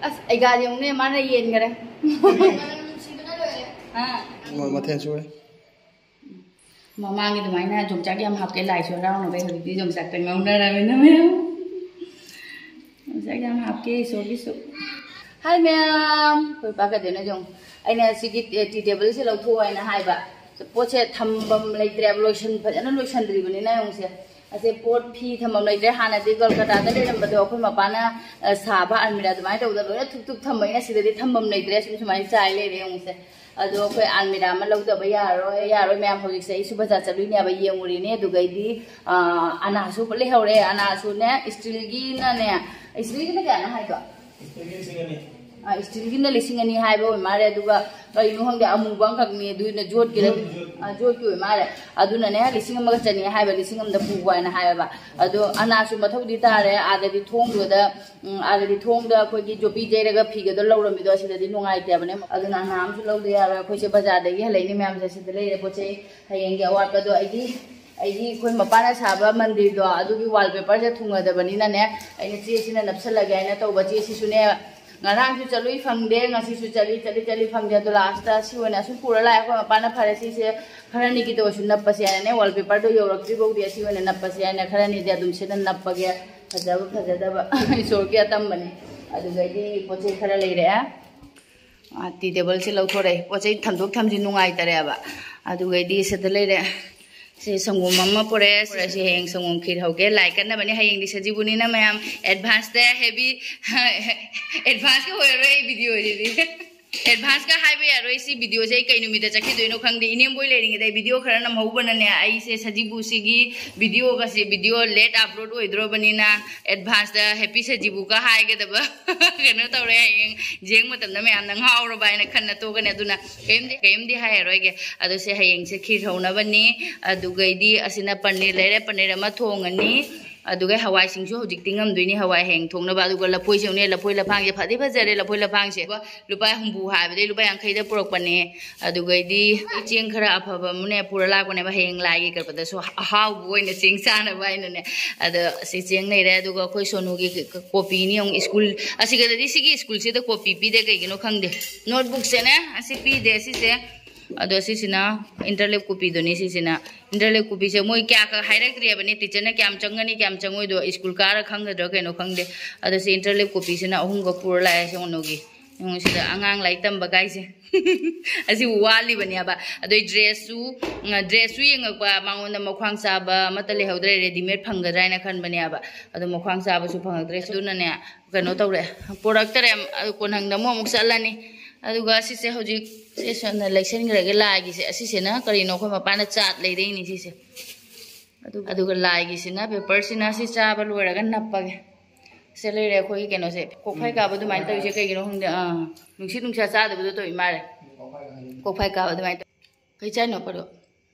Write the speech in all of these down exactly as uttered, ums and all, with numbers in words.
ꯑꯁ, ꯑꯩ ꯒꯥꯔꯤ ꯑꯃꯨꯛꯅꯦ, ꯃꯥꯅ ꯌꯦꯟꯈꯔꯦ꯫ ꯑꯥ꯫ ꯃ-, ꯃꯊꯦꯜ ꯁꯨꯔꯦ꯫ ꯃꯃꯥꯡꯒꯤ ꯑꯗꯨꯃꯥꯏꯅ ꯌꯣꯡꯆꯥꯛ ꯌꯥꯝ ꯍꯥꯞꯀꯦ, ꯂꯥꯏꯁꯨ ꯍꯔꯥꯎꯅꯕꯩ, ꯍꯧꯖꯤꯛꯇꯤ ꯌꯣꯡꯆꯥꯛꯇ ꯉꯥꯎꯅꯔꯕꯅꯤꯅ ꯃꯌꯥꯝ꯫ ꯌꯣꯡꯆꯥꯛ ꯌꯥꯝ ꯍꯥꯞꯀꯦ ꯏꯁꯣꯔꯒꯤꯁꯨ꯫ ꯍꯥꯏ ꯃꯌꯥꯝ, ꯑꯩꯈꯣꯏ ꯄꯥ ꯀꯩꯗꯧꯅꯣ ꯌꯦꯡꯉꯨ꯫ ꯑꯩꯅ ꯁꯤꯒꯤ ꯇꯤ, ꯇꯤ ꯇꯦꯕꯜꯁꯦ ꯂꯧꯊꯣꯛꯑꯣ ꯍꯥꯏꯅ ꯍꯥꯏꯕ꯫ ꯄꯣꯠꯁꯦ ꯊꯝꯐꯝ ꯂꯩꯇ꯭ꯔꯦꯕ, ꯂꯣꯏꯁꯟ-, ꯐꯖꯅ ꯂꯣꯏꯁꯟꯗ꯭ꯔꯤꯕꯅꯤꯅ ꯌꯦꯡꯉꯨꯁꯦ꯫ ꯑꯁꯦ ꯄꯣꯠ ꯐꯤ ꯊꯝꯐꯝ ꯂꯩꯇ꯭ꯔꯦ꯫ ꯍꯥꯟꯅꯗꯤ ꯀꯜꯀꯇꯥꯗ ꯂꯩꯔꯝꯕꯗꯣ ꯑꯩꯈꯣꯏ ꯃꯄꯥꯅ, ꯑ, ꯁꯥꯕ ꯑꯜꯃꯤꯔꯥ ꯑꯗꯨꯃꯥꯏꯅ ꯇꯧꯕꯗ ꯂꯣꯏꯅ ꯊꯨꯞ ꯊꯨꯞ ꯊꯝꯕꯅꯤꯅ ꯁꯤꯗꯗꯤ ꯊꯝꯐꯝ ꯂꯩꯇ꯭ꯔꯦ꯫ ꯁꯨꯝ ꯁꯨꯃꯥꯏꯅ ꯆꯥꯏ ꯂꯩꯔꯦ ꯌꯦꯡꯉꯨꯁꯦ꯫ ꯑꯗꯣ ꯑꯩꯈꯣꯏ ꯑꯜꯃꯤꯔꯥ ꯑꯃ ꯂꯧꯗꯕ ꯌꯥꯔꯣꯏ, ꯌꯥꯔꯣꯏ ꯃꯌꯥꯝ꯫ ꯍꯧꯖꯤꯛꯁꯦ ꯑꯩꯁꯨ ꯕꯖꯥꯔ ꯆꯠꯂꯨꯏꯅꯦꯕ, ꯌꯦꯡꯉꯨꯔꯤꯅꯦ꯫ ꯑꯗꯨꯒꯩꯗꯤ, ꯑ, ꯑꯅꯥꯁꯨ ꯂꯩꯍꯧꯔꯦ꯫ ꯑꯅꯥꯁꯨꯅꯦ, ꯏꯁꯇꯤꯜꯒꯤꯅꯅꯦ, ꯏꯁꯇꯤꯜꯒꯤꯅ ꯀꯌꯥꯅꯣ ꯍꯥꯏꯗꯣ? ꯏꯁꯇꯤꯜꯒꯤ ꯂꯤꯁꯤꯡ ꯑꯅꯤ꯫ ꯑ, ꯏꯁꯇꯤꯜꯒꯤꯅ ꯂꯤꯁꯤꯡ ꯑꯅꯤ ꯍꯥꯏꯕ ꯑꯣꯏ ꯃꯥꯜꯂꯦ꯫ ꯑꯗꯨꯒ ꯀꯩꯅꯣ ꯈꯪꯗꯦ, ꯑꯃꯨꯕ ꯑꯃꯈꯛꯅꯤ, ꯑꯗꯨꯅ ꯖꯣꯠꯀꯤꯔ? ꯖꯣꯠꯀꯤ, ꯖꯣꯠꯀꯤ꯫ ꯑ, ꯖꯣꯠꯀꯤ ꯑꯣꯏ ꯃꯥꯜꯂꯦ꯫ ꯑꯗꯨꯅꯅꯦ, ꯂꯤꯁꯤꯡ ꯑꯃꯒ ꯆꯅꯤ ꯍꯥꯏꯕ, ꯂꯤꯁꯤꯡ ꯑꯃꯗ ꯄꯨꯒꯣ ꯍꯥꯏꯅ ꯍꯥꯏꯌꯦꯕ꯫ ꯑꯗꯣ ꯑꯅꯥꯁꯨ ꯃꯊꯧꯗꯤ ꯇꯥꯔꯦ, ꯑꯥꯗꯗꯤ ꯊꯣꯡꯗꯨꯗ, ꯎꯝ, ꯑꯥꯗꯗꯤ ꯊꯣꯡꯗ ꯑꯩꯈꯣꯏꯒꯤ ꯖꯣꯄꯤ ꯌꯩꯔꯒ ꯐꯤꯒꯗꯣ ꯂꯧꯔꯝꯃꯤꯗꯣ, ꯑꯁꯤꯗꯗꯤ ꯅꯨꯡꯉꯥꯏꯇꯦꯕꯅꯦ꯫ ꯑꯗꯨꯅ ꯑꯅꯥ ꯑꯃꯁꯨ ꯂꯧꯗ ꯌꯥꯔꯣꯏ꯫ ꯑꯩꯈꯣꯏꯁꯦ ꯕꯖꯥꯔꯗꯒꯤ ꯍꯜꯂꯛꯏꯅꯦ ꯃꯌꯥꯝꯁꯦ, ꯁꯤꯗ ꯂꯩꯔꯦ ꯄꯣꯠ ꯆꯩ꯫ ꯍꯌꯦꯡꯒꯤ ꯑꯋꯥꯠꯄꯗꯣ ꯑꯩꯗꯤ, ꯑꯩꯒꯤ ꯑꯩꯈꯣꯏ ꯃꯄꯥꯅ ꯁꯥꯕ ꯃꯟꯗꯤꯔꯗꯣ, ꯑꯗꯨꯒꯤ ꯋꯥꯜ ꯄꯦꯄꯔꯁꯦ ꯊꯨꯡꯉꯗꯕꯅꯤꯅꯅꯦ, ꯑꯩꯅ ꯆꯦꯁꯤꯅ ꯅꯞꯁꯜꯂꯒꯦ ꯍꯥꯏꯅ ꯇꯧꯕ꯫ ꯆꯦꯁꯤꯁꯨꯅꯦ, ꯉꯔꯥꯡꯁꯨ ꯆꯠꯂꯨꯏ ꯐꯪꯗꯦ, ꯉꯁꯤꯁꯨ ꯆꯠꯂꯤ, ꯆꯠꯂꯤ, ꯆꯠꯂꯤ ꯐꯪꯗꯦ꯫ ꯑꯗꯣ ꯂꯥꯁꯇ ꯁꯤ ꯑꯣꯏꯅ ꯑꯁꯨꯝ ꯄꯨꯔ ꯂꯥꯛꯑꯦ꯫ ꯑꯩꯈꯣꯏ ꯃꯄꯥꯅ "ꯐꯔꯦ, ꯁꯤꯁꯦ ꯈꯔꯅꯤꯒꯤꯗ ꯑꯣꯏꯁꯨ ꯅꯞꯄꯁꯦ" ꯍꯥꯏꯅꯅꯦ, ꯋꯥꯜ ꯄꯦꯄꯔꯗꯣ ꯌꯧꯔꯛꯇ꯭ꯔꯤ ꯐꯥꯎꯗꯤ ꯑꯁꯤ ꯑꯣꯏꯅ ꯅꯞꯄꯁꯦ ꯍꯥꯏꯅ ꯈꯔꯅꯤꯗꯤ ꯑꯗꯨꯝ ꯁꯤꯗ ꯅꯞꯄꯒꯦ꯫ ꯐꯖꯕ ꯐꯖꯗꯕ ꯏꯁꯣꯔꯒꯤ ꯑꯇꯝꯕꯅꯤ꯫ ꯑꯗꯨꯒꯩꯗꯤ ꯄꯣꯠ ꯆꯩ ꯈꯔ ꯂꯩꯔꯛꯑꯦ꯫ ꯑꯥ, ꯇꯤ ꯇꯦꯕꯜꯁꯦ ꯂꯧꯊꯣꯔꯛꯑꯦ꯫ ꯄꯣꯠ ꯆꯩ ꯊꯝꯗꯣꯛ ꯊꯝꯖꯤꯟ ꯅꯨꯡꯉꯥꯏꯇꯔꯦꯕ꯫ ꯑꯗꯨꯒꯩꯗꯤ ꯁꯤꯗ ꯂꯩꯔꯦ꯫ ꯁꯤ ꯁꯪꯒꯣꯝ ꯑꯃ ꯄꯨꯔꯛꯑꯦ꯫ ꯁꯤ ꯍꯌꯦꯡ ꯁꯪꯒꯣꯝ ꯈꯤꯔ ꯍꯧꯒꯦ꯫ ꯂꯥꯏ ꯀꯠꯅꯕꯅꯦ꯫ ꯍꯌꯦꯡꯗꯤ ꯁꯖꯤꯕꯨꯅꯤꯅ ꯃꯌꯥꯝ ꯑꯦꯗꯚꯥꯟꯁꯇ ꯍꯦꯕꯤ, ꯑꯦꯗꯚꯥꯟꯁꯀ ꯑꯣꯏꯔꯔꯣꯏ ꯑꯩ ꯚꯤꯗꯤꯑꯣꯁꯤꯗꯤ꯫ ꯑꯦꯗꯚꯥꯟꯁꯀ ꯍꯥꯏꯕ ꯌꯥꯔꯣꯏ꯫ ꯁꯤ ꯚꯤꯗꯤꯑꯣꯁꯦ ꯑꯩ ꯀꯩ ꯅꯨꯃꯤꯠꯇ ꯆꯠꯈꯤꯗꯣꯏꯅꯣ ꯈꯪꯗꯦ꯫ ꯏꯅꯦꯝꯕꯣꯏ ꯂꯩꯔꯤꯉꯩꯗ ꯑꯩ ꯚꯤꯗꯤꯑꯣ ꯈꯔ ꯅꯝꯍꯧꯕꯅꯅꯦ, ꯑꯩꯁꯦ ꯁꯖꯤꯕꯨꯁꯤꯒꯤ ꯚꯤꯗꯤꯑꯣꯒꯁꯦ, ꯚꯤꯗꯤꯑꯣ ꯂꯦꯠ ꯑꯞꯂꯣꯗ ꯑꯣꯏꯗ꯭ꯔꯣꯕꯅꯤꯅ ꯑꯦꯗꯚꯥꯟꯁꯇ ꯍꯦꯄꯤ ꯁꯖꯤꯕꯨꯒ ꯍꯥꯏꯒꯗꯕ ꯀꯩꯅꯣ ꯇꯧꯔꯦ꯫ ꯍꯌꯦꯡ ꯌꯦꯡ ꯃꯇꯝꯗ ꯃꯌꯥꯝꯅ ꯉꯥꯎꯔꯕ ꯍꯥꯏꯅ ꯈꯟꯅ ꯇꯣꯛꯀꯅꯤ꯫ ꯑꯗꯨꯅ ꯀꯩꯝꯗꯤ, ꯀꯩꯝꯗꯤ ꯍꯥꯏꯔꯔꯣꯏꯒꯦ꯫ ꯑꯗꯣ ꯁꯦ ꯍꯌꯦꯡꯁꯦ ꯈꯤꯔ ꯍꯧꯅꯕꯅꯤ꯫ ꯑꯗꯨꯒꯩꯗꯤ ꯑꯁꯤꯅ ꯄꯅꯤꯔ ꯂꯩꯔꯦ, ꯄꯅꯤꯔ ꯑꯃ ꯊꯣꯡꯉꯅꯤ꯫ ꯑꯗꯨꯒ ꯍꯋꯥꯏꯁꯤꯡꯁꯨ ꯍꯧꯖꯤꯛꯇꯤ ꯉꯝꯗꯣꯏꯅꯤ, ꯍꯋꯥꯏ ꯍꯌꯦꯡ ꯊꯣꯡꯅꯕ꯫ ꯑꯗꯨꯒ ꯂꯐꯣꯏꯁꯦ ꯌꯦꯡꯉꯨꯅꯦ, ꯂꯐꯣꯏ ꯂꯐꯥꯡꯁꯦ ꯐꯗꯤ ꯐꯖꯔꯦ꯫ ꯂꯐꯣꯏ ꯂꯐꯥꯡꯁꯦ ꯂꯨꯄꯥ ꯍꯨꯝꯐꯨ ꯍꯥꯏꯕꯗꯩ ꯂꯨꯄꯥ ꯌꯥꯡꯈꯩꯗ ꯄꯨꯔꯛꯄꯅꯦ꯫ ꯑꯗꯨꯒꯩꯗꯤ ꯑꯩ ꯆꯦꯡ ꯈꯔ ꯑꯐꯕ ꯑꯃꯅꯦ ꯄꯨꯔ ꯂꯥꯛꯄꯅꯦꯕ, ꯍꯌꯦꯡ ꯂꯥꯏꯒꯤ ꯀꯠꯄꯗꯁꯨ ꯑꯍꯥꯎꯕ ꯑꯣꯏꯅ ꯆꯦꯡ ꯆꯥꯅꯕ ꯍꯥꯏꯅꯅꯦ꯫ ꯑꯗꯣ ꯁꯤ ꯆꯦꯡ ꯂꯩꯔꯦ꯫ ꯑꯗꯨꯒ ꯑꯩꯈꯣꯏ ꯁꯣꯅꯨꯒꯤ ꯀꯣꯄꯤꯅꯤ ꯌꯦꯡꯉꯨ, ꯁ꯭ꯀꯨꯜ ꯑꯁꯤꯒꯗꯤ ꯁꯤꯒꯤ ꯁ꯭ꯀꯨꯜꯁꯤꯗ ꯀꯣꯄꯤ ꯄꯤꯗꯦ, ꯀꯩꯒꯤꯅꯣ ꯈꯪꯗꯦ꯫ ꯅꯣꯠꯕꯨꯛꯁꯦꯅꯦ ꯑꯁꯤ ꯄꯤꯗꯦ ꯁꯤꯁꯦ꯫ ꯑꯗꯣ ꯁꯤꯁꯤꯅ ꯏꯟꯇꯔꯂꯦꯞ ꯀꯣꯄꯤꯗꯨꯅꯤ꯫ ꯁꯤꯁꯤꯅ ꯏꯟꯇꯔꯂꯦꯞ ꯀꯣꯄꯤꯁꯦ ꯃꯣꯏ ꯀꯌꯥ ꯈꯛ ꯍꯥꯏꯔꯛꯇ꯭ꯔꯤꯕꯅꯦ, ꯇꯤꯆꯔꯅ ꯀꯌꯥꯝ ꯆꯪꯒꯅꯤ ꯀꯌꯥꯝ ꯆꯪꯉꯣꯏꯗꯣ ꯁ꯭ꯀꯨꯜ ꯀꯥꯔ ꯈꯪꯒꯗ꯭ꯔꯥ ꯀꯩꯅꯣ ꯈꯪꯗꯦ꯫ ꯑꯗꯣ ꯁꯤ ꯏꯟꯇꯔꯂꯦꯞ ꯀꯣꯄꯤꯁꯤꯅ ꯑꯍꯨꯝꯒ ꯄꯨꯔ ꯂꯥꯛꯑꯦ ꯁꯣꯅꯨꯒꯤ꯫ ꯌꯦꯡꯉꯨ ꯁꯤꯗ ꯑꯉꯥꯡ ꯂꯥꯏꯔꯤꯛ ꯇꯝꯕ ꯀꯥꯏꯁꯦ꯫ ꯑꯁꯤ ꯋꯥꯠꯂꯤꯕꯅꯦꯕ꯫ ꯑꯗꯩ ꯗ꯭ꯔꯦꯁꯁꯨ, ꯎꯝ, ꯗ꯭ꯔꯦꯁꯁꯨ ꯌꯦꯡꯉꯛꯄ, ꯃꯉꯣꯟꯗ ꯃꯈ꯭ꯋꯥꯡ ꯆꯥꯕ ꯑꯃꯠꯇ ꯂꯩꯍꯧꯗ꯭ꯔꯦ, ꯔꯦꯗꯤꯃꯦꯗ ꯐꯪꯒꯗ꯭ꯔꯥ ꯍꯥꯏꯅ ꯈꯟꯕꯅꯦꯕ꯫ ꯑꯗꯣ ꯃꯈ꯭ꯋꯥꯡ ꯆꯥꯕꯁꯨ ꯐꯪꯉꯛꯇ꯭ꯔꯦ꯫ ꯑꯗꯨꯅꯅꯦ ꯀꯩꯅꯣ ꯇꯧꯔꯦ, ꯄꯣꯔꯛꯇꯔꯦ꯫ ꯑꯗꯨ ꯀꯣꯟꯍꯪꯗ ꯑꯃꯨꯛ ꯑꯃꯨꯛ ꯆꯠꯂꯅꯤ꯫ ꯑꯗꯨꯒ ꯁꯤꯁꯦ ꯍꯧꯖꯤꯛ ꯁꯦ ꯁꯣꯝꯗ ꯂꯩꯁꯟꯈ꯭ꯔꯒꯦ ꯂꯥꯏꯒꯤꯁꯦ꯫ ꯑꯁꯤꯁꯤꯅ ꯀꯔꯤꯅꯣ, ꯑꯩꯈꯣꯏ ꯃꯄꯥꯅ ꯆꯥꯠ ꯂꯩꯔꯛꯏꯅꯤ ꯁꯤꯁꯦ꯫ ꯑꯗꯨꯒ, ꯑꯗꯨꯒ ꯂꯥꯏꯒꯤꯁꯤꯅ ꯄꯦꯄꯔꯁꯤꯅ ꯁꯤ ꯆꯥꯕ ꯂꯣꯏꯔꯒ ꯅꯞꯄꯒꯦ꯫ ꯁꯦ ꯂꯩꯔꯦ ꯑꯩꯈꯣꯏꯒꯤ ꯀꯩꯅꯣꯁꯦ꯫ ꯀꯣꯛꯐꯥꯏ ꯀꯥꯕ ꯑꯗꯨꯃꯥꯏꯅ ꯇꯧꯔꯤꯁꯦ ꯀꯩꯒꯤꯅꯣ ꯈꯪꯗꯦ꯫ ꯑꯥ, ꯅꯨꯡꯁꯤꯠ ꯅꯨꯡꯁꯥ ꯆꯥꯗꯕꯗꯣ ꯇꯧꯏ ꯃꯥꯜꯂꯦ꯫ ꯀꯣꯛꯐꯥꯏ ꯀꯥꯕ ꯑꯗꯨꯃꯥꯏꯅ ꯇꯧ-, ꯀꯩ ꯆꯥꯏꯅꯣ ꯄꯔꯣ?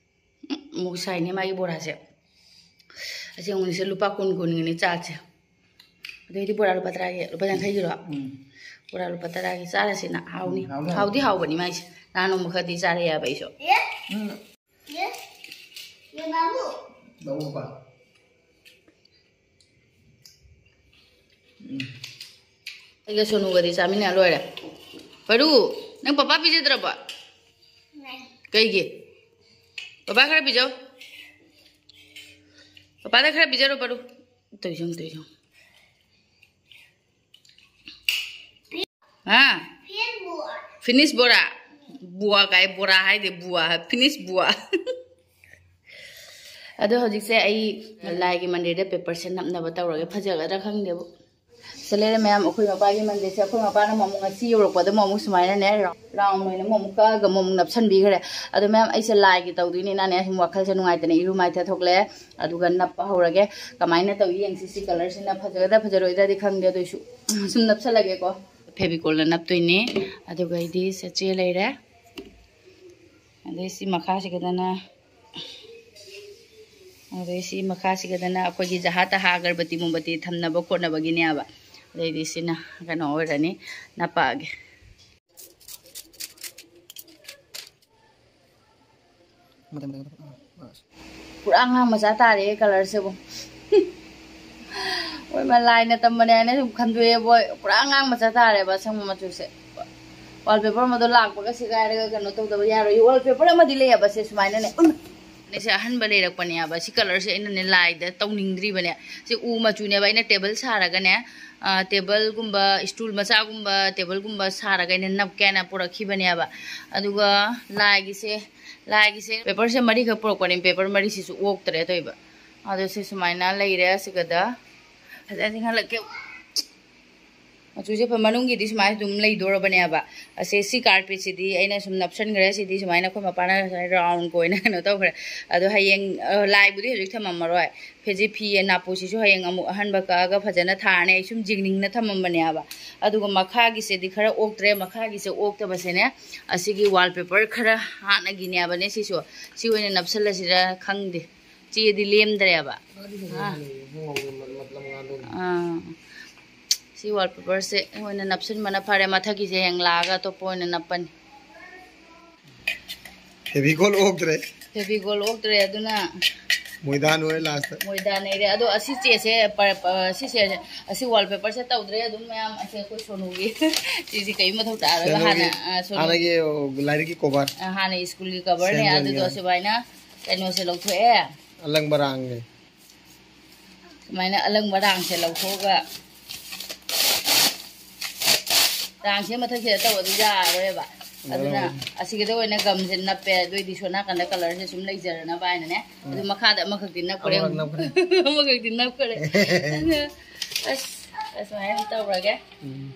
ꯎꯝ, ꯑꯃꯨꯛ ꯁꯥꯏꯅꯦ ꯃꯥꯒꯤ ꯕꯣꯔꯥꯁꯦ꯫ ꯑꯁꯤ ꯑꯃꯨꯛꯁꯦ ꯂꯨꯄꯥ ꯀꯨꯟ ꯀꯨꯟꯒꯤꯅꯦ ꯆꯥꯁꯦ꯫ ꯑꯗꯩꯗꯤ ꯕꯣꯔꯥ ꯂꯨꯄꯥ ꯇꯔꯥꯒꯤ, ꯂꯨꯄꯥ ꯌꯥꯡꯈꯩꯒꯤꯔꯣ? ꯎꯝ꯫ ꯕꯣꯔꯥ ꯂꯨꯄꯥ ꯇꯔꯥꯒꯤ ꯆꯥꯔꯁꯤꯅ ꯍꯥꯎꯅꯤ꯫ ꯎꯝ, ꯍꯥꯎꯅꯤ, ꯍꯥꯎꯗꯤ ꯍꯥꯎꯅꯤ꯫ ꯍꯥꯎꯕꯅꯤ ꯃꯥꯏꯁꯦ꯫ ꯅꯍꯥꯟ ꯅꯣꯡꯃ ꯈꯔꯗꯤ ꯆꯥꯔꯛꯑꯦꯕ ꯑꯩꯁꯨ꯫ ꯎꯝ꯫ ꯌꯦ, ꯌꯦ ꯕꯥꯕꯨ꯫ ꯕꯥꯕꯨ ꯄꯥ꯫ ꯎꯝ꯫ ꯑꯩꯒ ꯁꯣꯅꯨꯒꯗꯤ ꯆꯥꯃꯤꯟꯅ ꯂꯣꯏꯔꯦ꯫ ꯄꯔꯨ, ꯅꯪ ꯄꯄꯥ ꯄꯤꯖꯗ꯭ꯔꯕꯣ? ꯉꯥꯏ꯫ ꯀꯩꯒꯤ? ꯄꯄꯥ ꯈꯔ ꯄꯤꯖꯧ꯫ ꯄꯄꯥꯗ ꯈꯔ ꯄꯤꯖꯔꯣ, ꯄꯔꯨ꯫ ꯇꯧꯏꯁꯦ ꯌꯦꯡꯉꯨ, ꯇꯧꯏꯁꯦ ꯌꯦꯡꯉꯨ꯫ ꯍꯥ? ꯐꯤꯅꯤꯁ ꯕꯣꯔꯥ꯫ ꯐꯤꯅꯤꯁ ꯕꯣꯔꯥ? ꯕꯨꯋꯥ ꯀꯥꯏ, ꯕꯣꯔꯥ ꯍꯥꯏꯗꯦ, ꯕꯨꯋꯥ ꯍꯥꯏ, ꯐꯤꯅꯤꯁ ꯕꯨꯋꯥ꯫ ꯑꯗꯣ ꯍꯧꯖꯤꯛꯁꯦ ꯑꯩ ꯂꯥꯏꯒꯤ ꯃꯟꯗꯤꯔꯗ ꯄꯦꯄꯔꯁꯦ ꯅꯞꯅꯕ ꯇꯧꯔꯒꯦ꯫ ꯐꯖꯒꯗ꯭ꯔꯥ ꯈꯪꯗꯦꯕꯨ꯫ ꯁꯦ ꯂꯩꯔꯦ ꯃꯌꯥꯝ, ꯑꯩꯈꯣꯏ ꯃꯄꯥꯒꯤ ꯃꯟꯗꯤꯔꯁꯦ꯫ ꯑꯩꯈꯣꯏ ꯃꯄꯥꯅ ꯑꯃꯨꯛ ꯉꯁꯤ ꯌꯧꯔꯛꯄꯗ ꯑꯃꯨꯛ, ꯑꯃꯨꯛ ꯁꯨꯃꯥꯏꯅꯅꯦ, ꯔꯥꯎꯟ ꯑꯣꯏꯅ ꯑꯃꯨꯛ, ꯑꯃꯨꯛ ꯀꯛꯑꯒ ꯑꯃꯨꯛ, ꯑꯃꯨꯛ ꯅꯞꯁꯟꯕꯤꯈ꯭ꯔꯦ꯫ ꯑꯗꯣ ꯃꯌꯥꯝ, ꯑꯩꯁꯦ ꯂꯥꯏꯒꯤ ꯇꯧꯗꯣꯏꯅꯤꯅꯅꯦ ꯁꯨꯝ ꯋꯥꯈꯜꯁꯦ ꯅꯨꯡꯉꯥꯏꯇꯅ ꯏꯔꯨ ꯃꯥꯏꯊ ꯊꯣꯛꯂꯛꯑꯦ꯫ ꯑꯗꯨꯒ ꯅꯞꯄ ꯍꯧꯔꯒꯦ꯫ ꯀꯃꯥꯏꯅ ꯇꯧꯏ ꯌꯦꯡꯁꯤ꯫ ꯁꯤ ꯀꯂꯔꯁꯤꯅ ꯐꯖꯒꯗ꯭ꯔꯥ ꯐꯖꯔꯣꯏꯗ꯭ꯔꯥꯗꯤ ꯈꯪꯗꯦ, ꯑꯗꯨꯏꯁꯨ ꯁꯨꯝ ꯅꯞꯁꯜꯂꯒꯦꯀꯣ꯫ ꯐꯦꯕꯤꯀꯣꯜꯅ ꯅꯞꯇꯣꯏꯅꯦ꯫ ꯑꯗꯨꯒ ꯑꯩꯗꯤ ꯁꯦ ꯆꯦ ꯂꯩꯔꯦ꯫ ꯑꯗꯩ ꯁꯤ ꯃꯈꯥꯁꯤꯒꯗꯅ ꯑꯗꯩ ꯁꯤ ꯃꯈꯥꯁꯤꯒꯗꯅ ꯑꯩꯈꯣꯏꯒꯤ ꯖꯍꯥ ꯇꯍꯥ ꯑꯒꯔꯕꯇꯤ ꯃꯣꯝꯕꯇꯤ ꯊꯝꯅꯕ ꯈꯣꯠꯅꯕꯒꯤꯅꯦꯕ꯫ ꯑꯗꯩꯗꯤ ꯁꯤꯅ ꯀꯩꯅꯣ ꯑꯣꯏꯔꯅꯤ, ꯅꯞꯄꯛꯑꯒꯦ꯫ ꯄꯨꯔꯥ ꯑꯉꯥꯡ ꯃꯆꯥ ꯇꯥꯔꯦ ꯀꯂꯔꯁꯤꯕꯨ꯫ ꯍꯣꯏ, ꯃ ꯂꯥꯏꯅ ꯇꯝꯕꯅꯦ ꯍꯥꯏꯅ ꯁꯨꯝ ꯈꯟꯗꯣꯛꯑꯦꯕꯣꯏ, ꯄꯨꯔꯥ ꯑꯉꯥꯡ ꯃꯆꯥ ꯇꯥꯔꯦꯕ ꯑꯁꯪꯕ ꯃꯆꯨꯁꯦ꯫ ꯋꯥꯜ ꯄꯦꯄꯔ ꯑꯃꯗꯣ ꯂꯥꯛꯄꯒ ꯁꯦꯒꯥꯏꯔꯒ ꯀꯩꯅꯣ ꯇꯧꯗꯕ ꯌꯥꯔꯣꯏ꯫ ꯋꯥꯜ ꯄꯦꯄꯔ ꯑꯃꯗꯤ ꯂꯩꯌꯦꯕ ꯁꯦ ꯁꯨꯃꯥꯏꯅꯅꯦ꯫ ꯎꯝ꯫ ꯁꯦ ꯑꯍꯟꯕ ꯂꯩꯔꯛꯄꯅꯦꯕ꯫ ꯁꯤ ꯀꯂꯔꯁꯦ ꯑꯩꯅꯅꯦ ꯂꯥꯏꯗ ꯇꯧꯅꯤꯡꯗ꯭ꯔꯤꯕꯅꯦ꯫ ꯁꯤ ꯎ ꯃꯆꯨꯅꯦꯕ꯫ ꯑꯩꯅ ꯇꯦꯕꯜ ꯁꯥꯔꯒꯅꯦ, ꯑ, ꯇꯦꯕꯜꯒꯨꯝꯕ, ꯁ꯭ꯇꯨꯜ ꯃꯆꯥꯒꯨꯝꯕ, ꯇꯦꯕꯜꯒꯨꯝꯕ ꯁꯥꯔꯒ ꯑꯩꯅ ꯅꯞꯀꯦꯅ ꯄꯨꯔꯛꯈꯤꯕꯅꯦꯕ꯫ ꯑꯗꯨꯒ ꯂꯥꯏꯒꯤꯁꯦ, ꯂꯥꯏꯒꯤꯁꯦ ꯄꯦꯄꯔꯁꯦ ꯃꯔꯤꯈꯛ ꯄꯨꯔꯛꯄꯅꯦ꯫ ꯄꯦꯄꯔ ꯃꯔꯤꯁꯤꯁꯨ ꯑꯣꯛꯇ꯭ꯔꯦ ꯇꯧꯏꯕ꯫ ꯑꯗꯣ ꯁꯤ ꯁꯨꯃꯥꯏꯅ ꯂꯩꯔꯦ꯫ ꯁꯤꯒꯗ ꯐꯖꯅ ꯆꯤꯡꯍꯜꯂꯛꯀꯦ꯫ ꯃꯆꯨꯁꯦ ꯐ-, ꯃꯅꯨꯡꯒꯤꯗꯤ ꯁꯨꯃꯥꯏꯅ ꯑꯗꯨꯝ ꯂꯩꯗꯣꯔꯕꯅꯦꯕ꯫ ꯑꯁꯦ ꯁꯤ ꯀꯥꯔꯄꯦꯠꯁꯤꯗꯤ ꯑꯩꯅ ꯁꯨꯝ ꯅꯞꯁꯟꯈ꯭ꯔꯦ꯫ ꯁꯤꯗꯤ ꯁꯨꯃꯥꯏꯅ ꯑꯩꯈꯣꯏ ꯃꯄꯥꯅ ꯉꯁꯥꯏ ꯔꯥꯎꯟ ꯀꯣꯏꯅ ꯀꯩꯅꯣ ꯇꯧꯈ꯭ꯔꯦ꯫ ꯑꯗꯣ ꯍꯌꯦꯡ, ꯑ, ꯂꯥꯏꯕꯨꯗꯤ ꯍꯧꯖꯤꯛ ꯊꯝꯃꯝꯃꯔꯣꯏ꯫ ꯐꯤꯖꯤ ꯐꯤ ꯅꯥꯄꯨꯁꯤꯁꯨ ꯍꯌꯦꯡ ꯑꯃꯨꯛ ꯑꯍꯟꯕ ꯀꯛꯑꯒ ꯐꯖꯅ ꯊꯥꯔꯅꯤ꯫ ꯑꯩ ꯁꯨꯝ ꯌꯦꯡꯅꯤꯡꯅ ꯊꯝꯃꯝꯕꯅꯦꯕ꯫ ꯑꯗꯨꯒ ꯃꯈꯥꯒꯤꯁꯤꯗꯤ ꯈꯔ ꯑꯣꯛꯇ꯭ꯔꯦ꯫ ꯃꯈꯥꯒꯤꯁꯦ ꯑꯣꯛꯇꯕꯁꯦꯅꯦ, ꯑꯁꯤꯒꯤ ꯋꯥꯜ ꯄꯦꯄꯔ ꯈꯔ ꯍꯥꯟꯅꯒꯤꯅꯦꯕꯅꯦ ꯁꯤꯁꯨ꯫ ꯁꯤ ꯑꯣꯏꯅ ꯅꯞꯁꯜꯂꯁꯤꯔ ꯈꯪꯗꯦ꯫ ꯆꯦꯗꯤ ꯂꯦꯝꯗ꯭ꯔꯦꯕ꯫ ꯑꯥ꯫ ꯑꯥ꯫ ꯁꯤ ꯋꯥꯜ ꯄꯦꯄꯔꯁꯦ ꯑꯣꯏꯅ ꯅꯞꯁꯤꯟꯕꯅ ꯐꯔꯦ꯫ ꯃꯊꯛꯀꯤꯁꯦ ꯍꯌꯦꯡ ꯂꯥꯛꯑꯒ ꯑꯇꯣꯞꯄ ꯑꯣꯏꯅ ꯅꯞꯄꯅꯤ꯫ ꯐꯦꯕꯤꯀꯣꯜ ꯑꯣꯛꯇ꯭ꯔꯦ꯫ ꯐꯦꯕꯤꯀꯣꯜ ꯑꯣꯛꯇ꯭ꯔꯦ, ꯑꯗꯨꯅ ꯃꯣꯏꯗꯥ ꯅꯣꯏꯔꯦ ꯂꯥꯁꯇ꯫ ꯃꯣꯏꯗꯥ ꯅꯩꯔꯦ꯫ ꯑꯗꯣ ꯑꯁꯤ ꯆꯦꯁꯦ, ꯄ-, ꯄ-, ꯁꯤꯁꯦ, ꯑꯁꯤ ꯋꯥꯜ ꯄꯦꯄꯔꯁꯦ ꯇꯧꯗ꯭ꯔꯦ ꯑꯗꯨꯝ ꯃꯌꯥꯝ꯫ ꯑꯁꯤ ꯑꯩꯈꯣꯏ ꯁꯣꯅꯨꯒꯤ ꯆꯦꯁꯤ ꯀꯔꯤꯝ ꯃꯊꯧ ꯇꯥꯔꯔꯣꯏ꯫ ꯁꯣꯅꯨꯒꯤ ꯍꯥꯟꯅ, ꯑ, ꯁꯣꯅꯨ-, ꯍꯥꯟꯅꯒꯤ ꯂꯥꯏꯔꯤꯛꯀꯤ ꯀꯣꯚꯔ꯫ ꯑ, ꯍꯥꯟꯅ ꯁ꯭ꯀꯨꯜꯒꯤ ꯀꯣꯚꯔꯅꯦ, ꯁꯦꯝꯗꯣꯏꯅꯦ꯫ ꯑꯗꯨꯗꯣ ꯁꯨꯃꯥꯏꯅ ꯀꯩꯅꯣꯁꯦ ꯂꯧꯊꯣꯛꯑꯦ꯫ ꯑꯂꯪꯕ ꯔꯥꯡꯅꯦ꯫ ꯁꯨꯃꯥꯏꯅ ꯑꯂꯪꯕ ꯔꯥꯡꯁꯦ ꯂꯧꯊꯣꯛꯑꯒ, ꯔꯥꯡꯁꯦ ꯃꯊꯛꯁꯤꯗ ꯇꯧꯔꯗꯤ ꯌꯥꯔꯔꯣꯏꯕ꯫ ꯑꯗꯨꯅ ꯌꯥꯔꯔꯣꯏ꯫ ꯑꯁꯤꯒꯤꯗ ꯑꯣꯏꯅ ꯒꯝꯁꯦ ꯅꯞꯄꯦ꯫ ꯑꯗꯨꯑꯣꯏꯗꯤ ꯁꯣꯝ ꯅꯥꯀꯟꯗ ꯀꯂꯔꯁꯦ ꯁꯨꯝ ꯂꯩꯖꯔꯅꯕ ꯍꯥꯏꯅꯅꯦ꯫ ꯎꯝ꯫ ꯑꯗꯨ ꯃꯈꯥꯗ ꯑꯃꯈꯛꯇꯤ ꯅꯞꯈ꯭ꯔꯦ꯫ ꯑꯃꯈꯛ ꯅꯞꯈ꯭ꯔꯦ꯫ ꯑꯃꯈꯛꯇꯤ ꯅꯞꯈ꯭ꯔꯦ꯫ ꯑꯗꯨ ꯑꯁ, ꯑꯁꯨꯃꯥꯏꯅ ꯇꯧꯔꯒꯦ꯫ ꯎꯝ꯫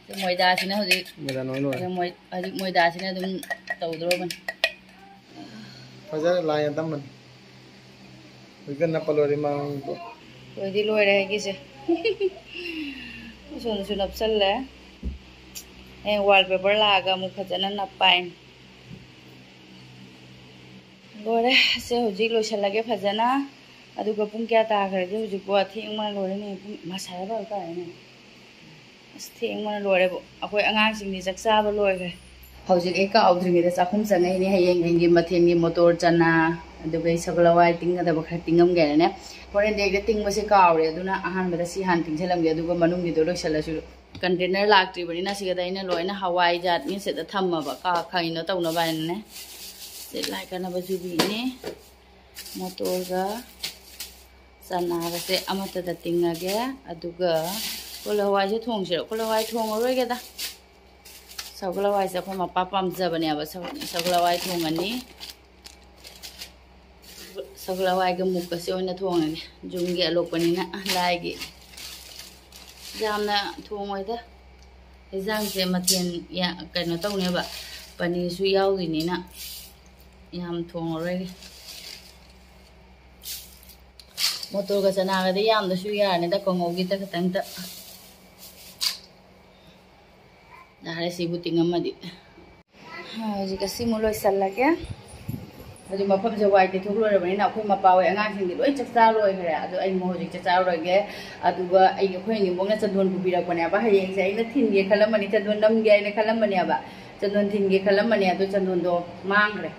ꯁꯤ ꯃꯣꯏꯗꯥꯁꯤꯅ ꯍꯧꯖꯤꯛ, ꯃꯣꯏꯗꯥ ꯅꯣꯏ ꯂꯣꯏꯔꯦ꯫ ꯃꯣꯏ-, ꯍꯧꯖꯤꯛ ꯃꯣꯏꯗꯥꯁꯤꯅ ꯑꯗꯨꯝ ꯇꯧꯗ꯭ꯔꯣꯕꯅꯤ꯫ ꯐꯖꯅ ꯂꯥꯏꯅ ꯇꯝꯕꯅꯤ꯫ ꯍꯧꯖꯤꯛꯇ ꯅꯞꯄ ꯂꯣꯏꯔꯦ ꯃꯥꯡꯗꯣ꯫ ꯂꯣꯏꯗꯤ ꯂꯣꯏꯔꯦ ꯑꯩꯒꯤꯁꯦ꯫ ꯁꯣꯝꯗꯁꯨ ꯅꯞꯁꯜꯂꯦ꯫ ꯍꯌꯦꯡ ꯋꯥꯜ ꯄꯦꯄꯔ ꯂꯥꯛꯑꯒ ꯑꯃꯨꯛ ꯐꯖꯅ ꯅꯞꯄ ꯍꯥꯏꯅꯤ꯫ ꯂꯣꯏꯔꯦ꯫ ꯁꯦ ꯍꯧꯖꯤꯛ ꯂꯣꯏꯁꯤꯜꯂꯒꯦ ꯐꯖꯅ꯫ ꯑꯗꯨꯒ ꯄꯨꯡ ꯀꯌꯥ ꯇꯥꯈ꯭ꯔꯒꯦ ꯍꯧꯖꯤꯛꯄꯨ? ꯊꯦꯡꯕꯅ ꯂꯣꯏꯔꯦꯅꯦ꯫ ꯄꯨꯡ ꯃꯁꯥ ꯕꯥꯔꯣ ꯇꯥꯔꯦꯅꯦ꯫ ꯑꯁ, ꯊꯦꯡꯕꯅ ꯂꯣꯏꯔꯦꯕꯨ꯫ ꯑꯩꯈꯣꯏ ꯑꯉꯥꯡꯁꯤꯡꯗꯤ ꯆꯥꯛ ꯆꯥꯕ ꯂꯣꯏꯈ꯭ꯔꯦ꯫ ꯍꯧꯖꯤꯛ ꯑꯩ ꯀꯥꯎꯗ꯭ꯔꯤꯉꯩꯗ ꯆꯥꯛꯈꯨꯝ ꯆꯪꯉꯛꯏꯅꯦ꯫ ꯍꯌꯦꯡꯒꯤ ꯃꯊꯦꯜꯒꯤ ꯃꯣꯇꯣꯔ ꯆꯅꯥ, ꯑꯗꯨꯒ ꯑꯩ ꯁꯒꯣꯜ ꯍꯋꯥꯏ ꯇꯤꯡꯒꯗꯕ ꯈꯔ ꯇꯤꯡꯉꯝꯒꯦ ꯍꯥꯏꯅꯅꯦ꯫ ꯍꯣꯔꯦꯟꯗꯤ ꯑꯩꯒ ꯇꯤꯡꯕꯁꯦ ꯀꯥꯎꯔꯦ, ꯑꯗꯨꯅ ꯑꯍꯥꯟꯕꯗ ꯁꯤ ꯍꯥꯟꯅ ꯇꯤꯡꯁꯤꯜꯂꯝꯒꯦ, ꯑꯗꯨꯒ ꯃꯅꯨꯡꯒꯤꯗꯣ ꯂꯣꯏꯁꯤꯜꯂꯁꯨ꯫ ꯀꯟꯇꯦꯅꯔ ꯂꯥꯛꯇ꯭ꯔꯤꯕꯅꯤꯅ ꯁꯤꯗ ꯑꯩꯅ ꯂꯣꯏꯅ ꯍꯋꯥꯏ ꯖꯥꯠꯅꯤ ꯁꯤꯗ ꯊꯝꯃꯕ, ꯀꯥ ꯀꯩꯅꯣ ꯇꯧꯅꯕ ꯍꯥꯏꯅꯅꯦ꯫ ꯁꯤ ꯂꯥꯏ ꯀꯠꯅꯕ ꯌꯨꯕꯤꯅꯤ꯫ ꯃꯣꯇꯣꯔꯒ ꯆꯅꯥꯒꯁꯦ ꯑꯃꯠꯇꯗ ꯇꯤꯡꯉꯒꯦ꯫ ꯑꯗꯨꯒ ꯀꯣꯂꯤ ꯍꯋꯥꯏꯁꯦ ꯊꯣꯡꯁꯤꯔꯣ? ꯀꯣꯂꯤ ꯍꯋꯥꯏ ꯊꯣꯡꯉꯔꯣꯏꯒꯦꯗ꯫ ꯁꯒꯣꯜ ꯍꯋꯥꯏꯁꯦ ꯑꯩꯈꯣꯏ ꯃꯄꯥ ꯄꯥꯝꯖꯕꯅꯦꯕ꯫ ꯁꯒꯣꯜ ꯍꯋꯥꯏ ꯊꯣꯡꯉꯅꯤ꯫ ꯁꯒꯣꯜ ꯍꯋꯥꯏꯒ ꯃꯨꯛꯀꯁꯦ ꯑꯣꯏꯅ ꯊꯣꯡꯉꯒꯦ꯫ ꯖꯨꯟꯒꯤ ꯑꯂꯣꯛꯄꯅꯤꯅ ꯂꯥꯏꯒꯤ꯫ ꯌꯥꯝꯅ ꯊꯣꯡꯉꯣꯏꯗ꯫ ꯍꯦꯟꯖꯥꯡꯁꯦ ꯃꯊꯦꯜ ꯌꯥ-, ꯀꯩꯅꯣ ꯇꯧꯅꯦꯕ꯫ ꯄꯅꯤꯔꯁꯨ ꯌꯥꯎꯗꯣꯏꯅꯤꯅ ꯌꯥꯝ ꯊꯣꯡꯉꯔꯣꯏꯒꯦ꯫ ꯃꯣꯇꯣꯔꯒ ꯆꯅꯥꯒꯗꯤ ꯌꯥꯝꯗꯁꯨ ꯌꯥꯔꯅꯤꯗ, ꯀꯥꯡꯉꯧꯒꯤꯗ ꯈꯛꯇꯪꯗ꯫ ꯌꯥꯔꯦ, ꯁꯤꯕꯨ ꯇꯤꯡꯉꯝꯃꯗꯤ꯫ ꯍꯧꯖꯤꯛ ꯑꯁꯤꯃꯨꯛ ꯂꯣꯏꯁꯜꯂꯒꯦ꯫ ꯍꯧꯖꯤꯛ ꯃꯐꯝꯁꯦ ꯋꯥꯏ ꯇꯩꯊꯣꯛ ꯂꯣꯏꯔꯕꯅꯤꯅ ꯑꯩꯈꯣꯏ ꯃꯄꯥ ꯍꯣꯏ ꯑꯉꯥꯡꯁꯤꯡꯗꯤ ꯂꯣꯏ ꯆꯥꯛ ꯆꯥ ꯂꯣꯏꯈ꯭ꯔꯦ꯫ ꯑꯗꯣ ꯑꯩ ꯑꯃꯨꯛ ꯍꯧꯖꯤꯛ ꯆꯥꯛ ꯆꯥꯔꯨꯔꯒꯦ꯫ ꯑꯗꯨꯒ ꯑꯩꯒꯤ, ꯑꯩꯈꯣꯏ ꯏꯅꯦꯝꯕꯣꯛꯅ ꯆꯟꯗꯣꯟ ꯄꯨꯕꯤꯔꯛꯄꯅꯦꯕ꯫ ꯍꯌꯦꯡꯁꯦ ꯑꯩꯅ ꯊꯤꯟꯒꯦ ꯈꯜꯂꯝꯕꯅꯤ, ꯆꯟꯗꯣꯟ ꯅꯝꯒꯦ ꯍꯥꯏꯅ ꯈꯜꯂꯝꯕꯅꯦꯕ꯫ ꯆꯟꯗꯣꯟ ꯊꯤꯟꯒꯦ ꯈꯜꯂꯝꯕꯅꯦ, ꯑꯗꯣ ꯆꯟꯗꯣꯟꯗꯣ ꯃꯥꯡꯈ꯭ꯔꯦ꯫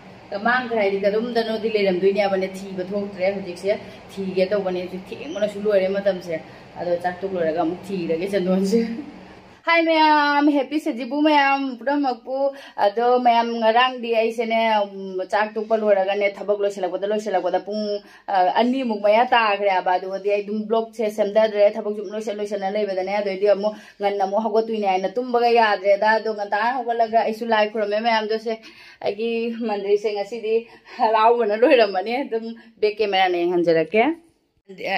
ꯃꯥꯡꯈ꯭ꯔꯦ ꯍꯥꯏꯗꯤ ꯀꯔꯝꯗꯅꯣꯗꯤ ꯂꯩꯔꯝꯗꯣꯏꯅꯦꯕꯅꯦ, ꯊꯤꯕ ꯊꯣꯛꯇ꯭ꯔꯦ꯫ ꯍꯧꯖꯤꯛꯁꯦ ꯊꯤꯒꯦ ꯇꯧꯕꯅꯦ꯫ ꯍꯧꯖꯤꯛ ꯊꯦꯡꯕꯅꯁꯨ ꯂꯣꯏꯔꯦ ꯃꯇꯝꯁꯦ꯫ ꯑꯗꯣ ꯆꯥꯛ ꯇꯣꯛ ꯂꯣꯏꯔꯒ ꯑꯃꯨꯛ ꯊꯤꯔꯒꯦ ꯆꯟꯗꯣꯟꯁꯦ꯫ ꯍꯥꯏ ꯃꯌꯥꯝ, ꯍꯦꯄꯤ ꯁꯖꯤꯕꯨ ꯃꯌꯥꯝ ꯄꯨꯝꯅꯃꯛꯄꯨ꯫ ꯑꯗꯣ ꯃꯌꯥꯝ, ꯉꯔꯥꯡꯗꯤ ꯑꯩꯁꯦꯅꯦ, ꯎꯝ, ꯆꯥꯛ ꯇꯣꯛꯄ ꯂꯣꯏꯔꯒꯅꯦ, ꯊꯕꯛ ꯂꯣꯏꯁꯤꯜꯂꯛꯄꯗ ꯂꯣꯏꯁꯤꯜꯂꯛꯄꯗ ꯄꯨꯡ, ꯑ, ꯑꯅꯤꯃꯨꯛ ꯃꯌꯥ ꯇꯥꯈ꯭ꯔꯦꯕ꯫ ꯑꯗꯨꯒꯗꯤ ꯑꯩ ꯑꯗꯨꯝ ꯕ꯭ꯂꯣꯛꯁꯦ ꯁꯦꯝꯊꯗ꯭ꯔꯦ, ꯊꯕꯛꯁꯨ ꯑꯗꯨꯝ ꯂꯣꯏꯁꯤꯜ ꯂꯣꯏꯁꯤꯜꯂ ꯂꯩꯕꯗꯅꯦ꯫ ꯑꯗꯩꯗꯤ ꯑꯃꯨꯛ ꯉꯟꯅ ꯑꯃꯨꯛ ꯍꯧꯒꯠꯇꯣꯏꯅꯦ ꯍꯥꯏꯅ ꯇꯨꯝꯕꯒ ꯌꯥꯗ꯭ꯔꯦꯗ꯫ ꯑꯗꯣ ꯉꯟꯇꯥꯅ ꯍꯧꯒꯠꯂꯒ ꯑꯩꯁꯨ ꯂꯥꯏ ꯈꯨꯔꯝꯃꯦ ꯃꯌꯥꯝꯗꯣꯁꯦ꯫ ꯑꯩꯒꯤ ꯃꯟꯗꯤꯔꯁꯦ ꯉꯁꯤꯗꯤ ꯍꯔꯥꯎꯕꯅ ꯂꯣꯏꯔꯝꯃꯅꯤ꯫ ꯑꯗꯨꯝ ꯕꯦꯛ ꯀꯦꯃꯦꯔꯥꯅ ꯌꯦꯡꯍꯟꯖꯔꯛꯀꯦ꯫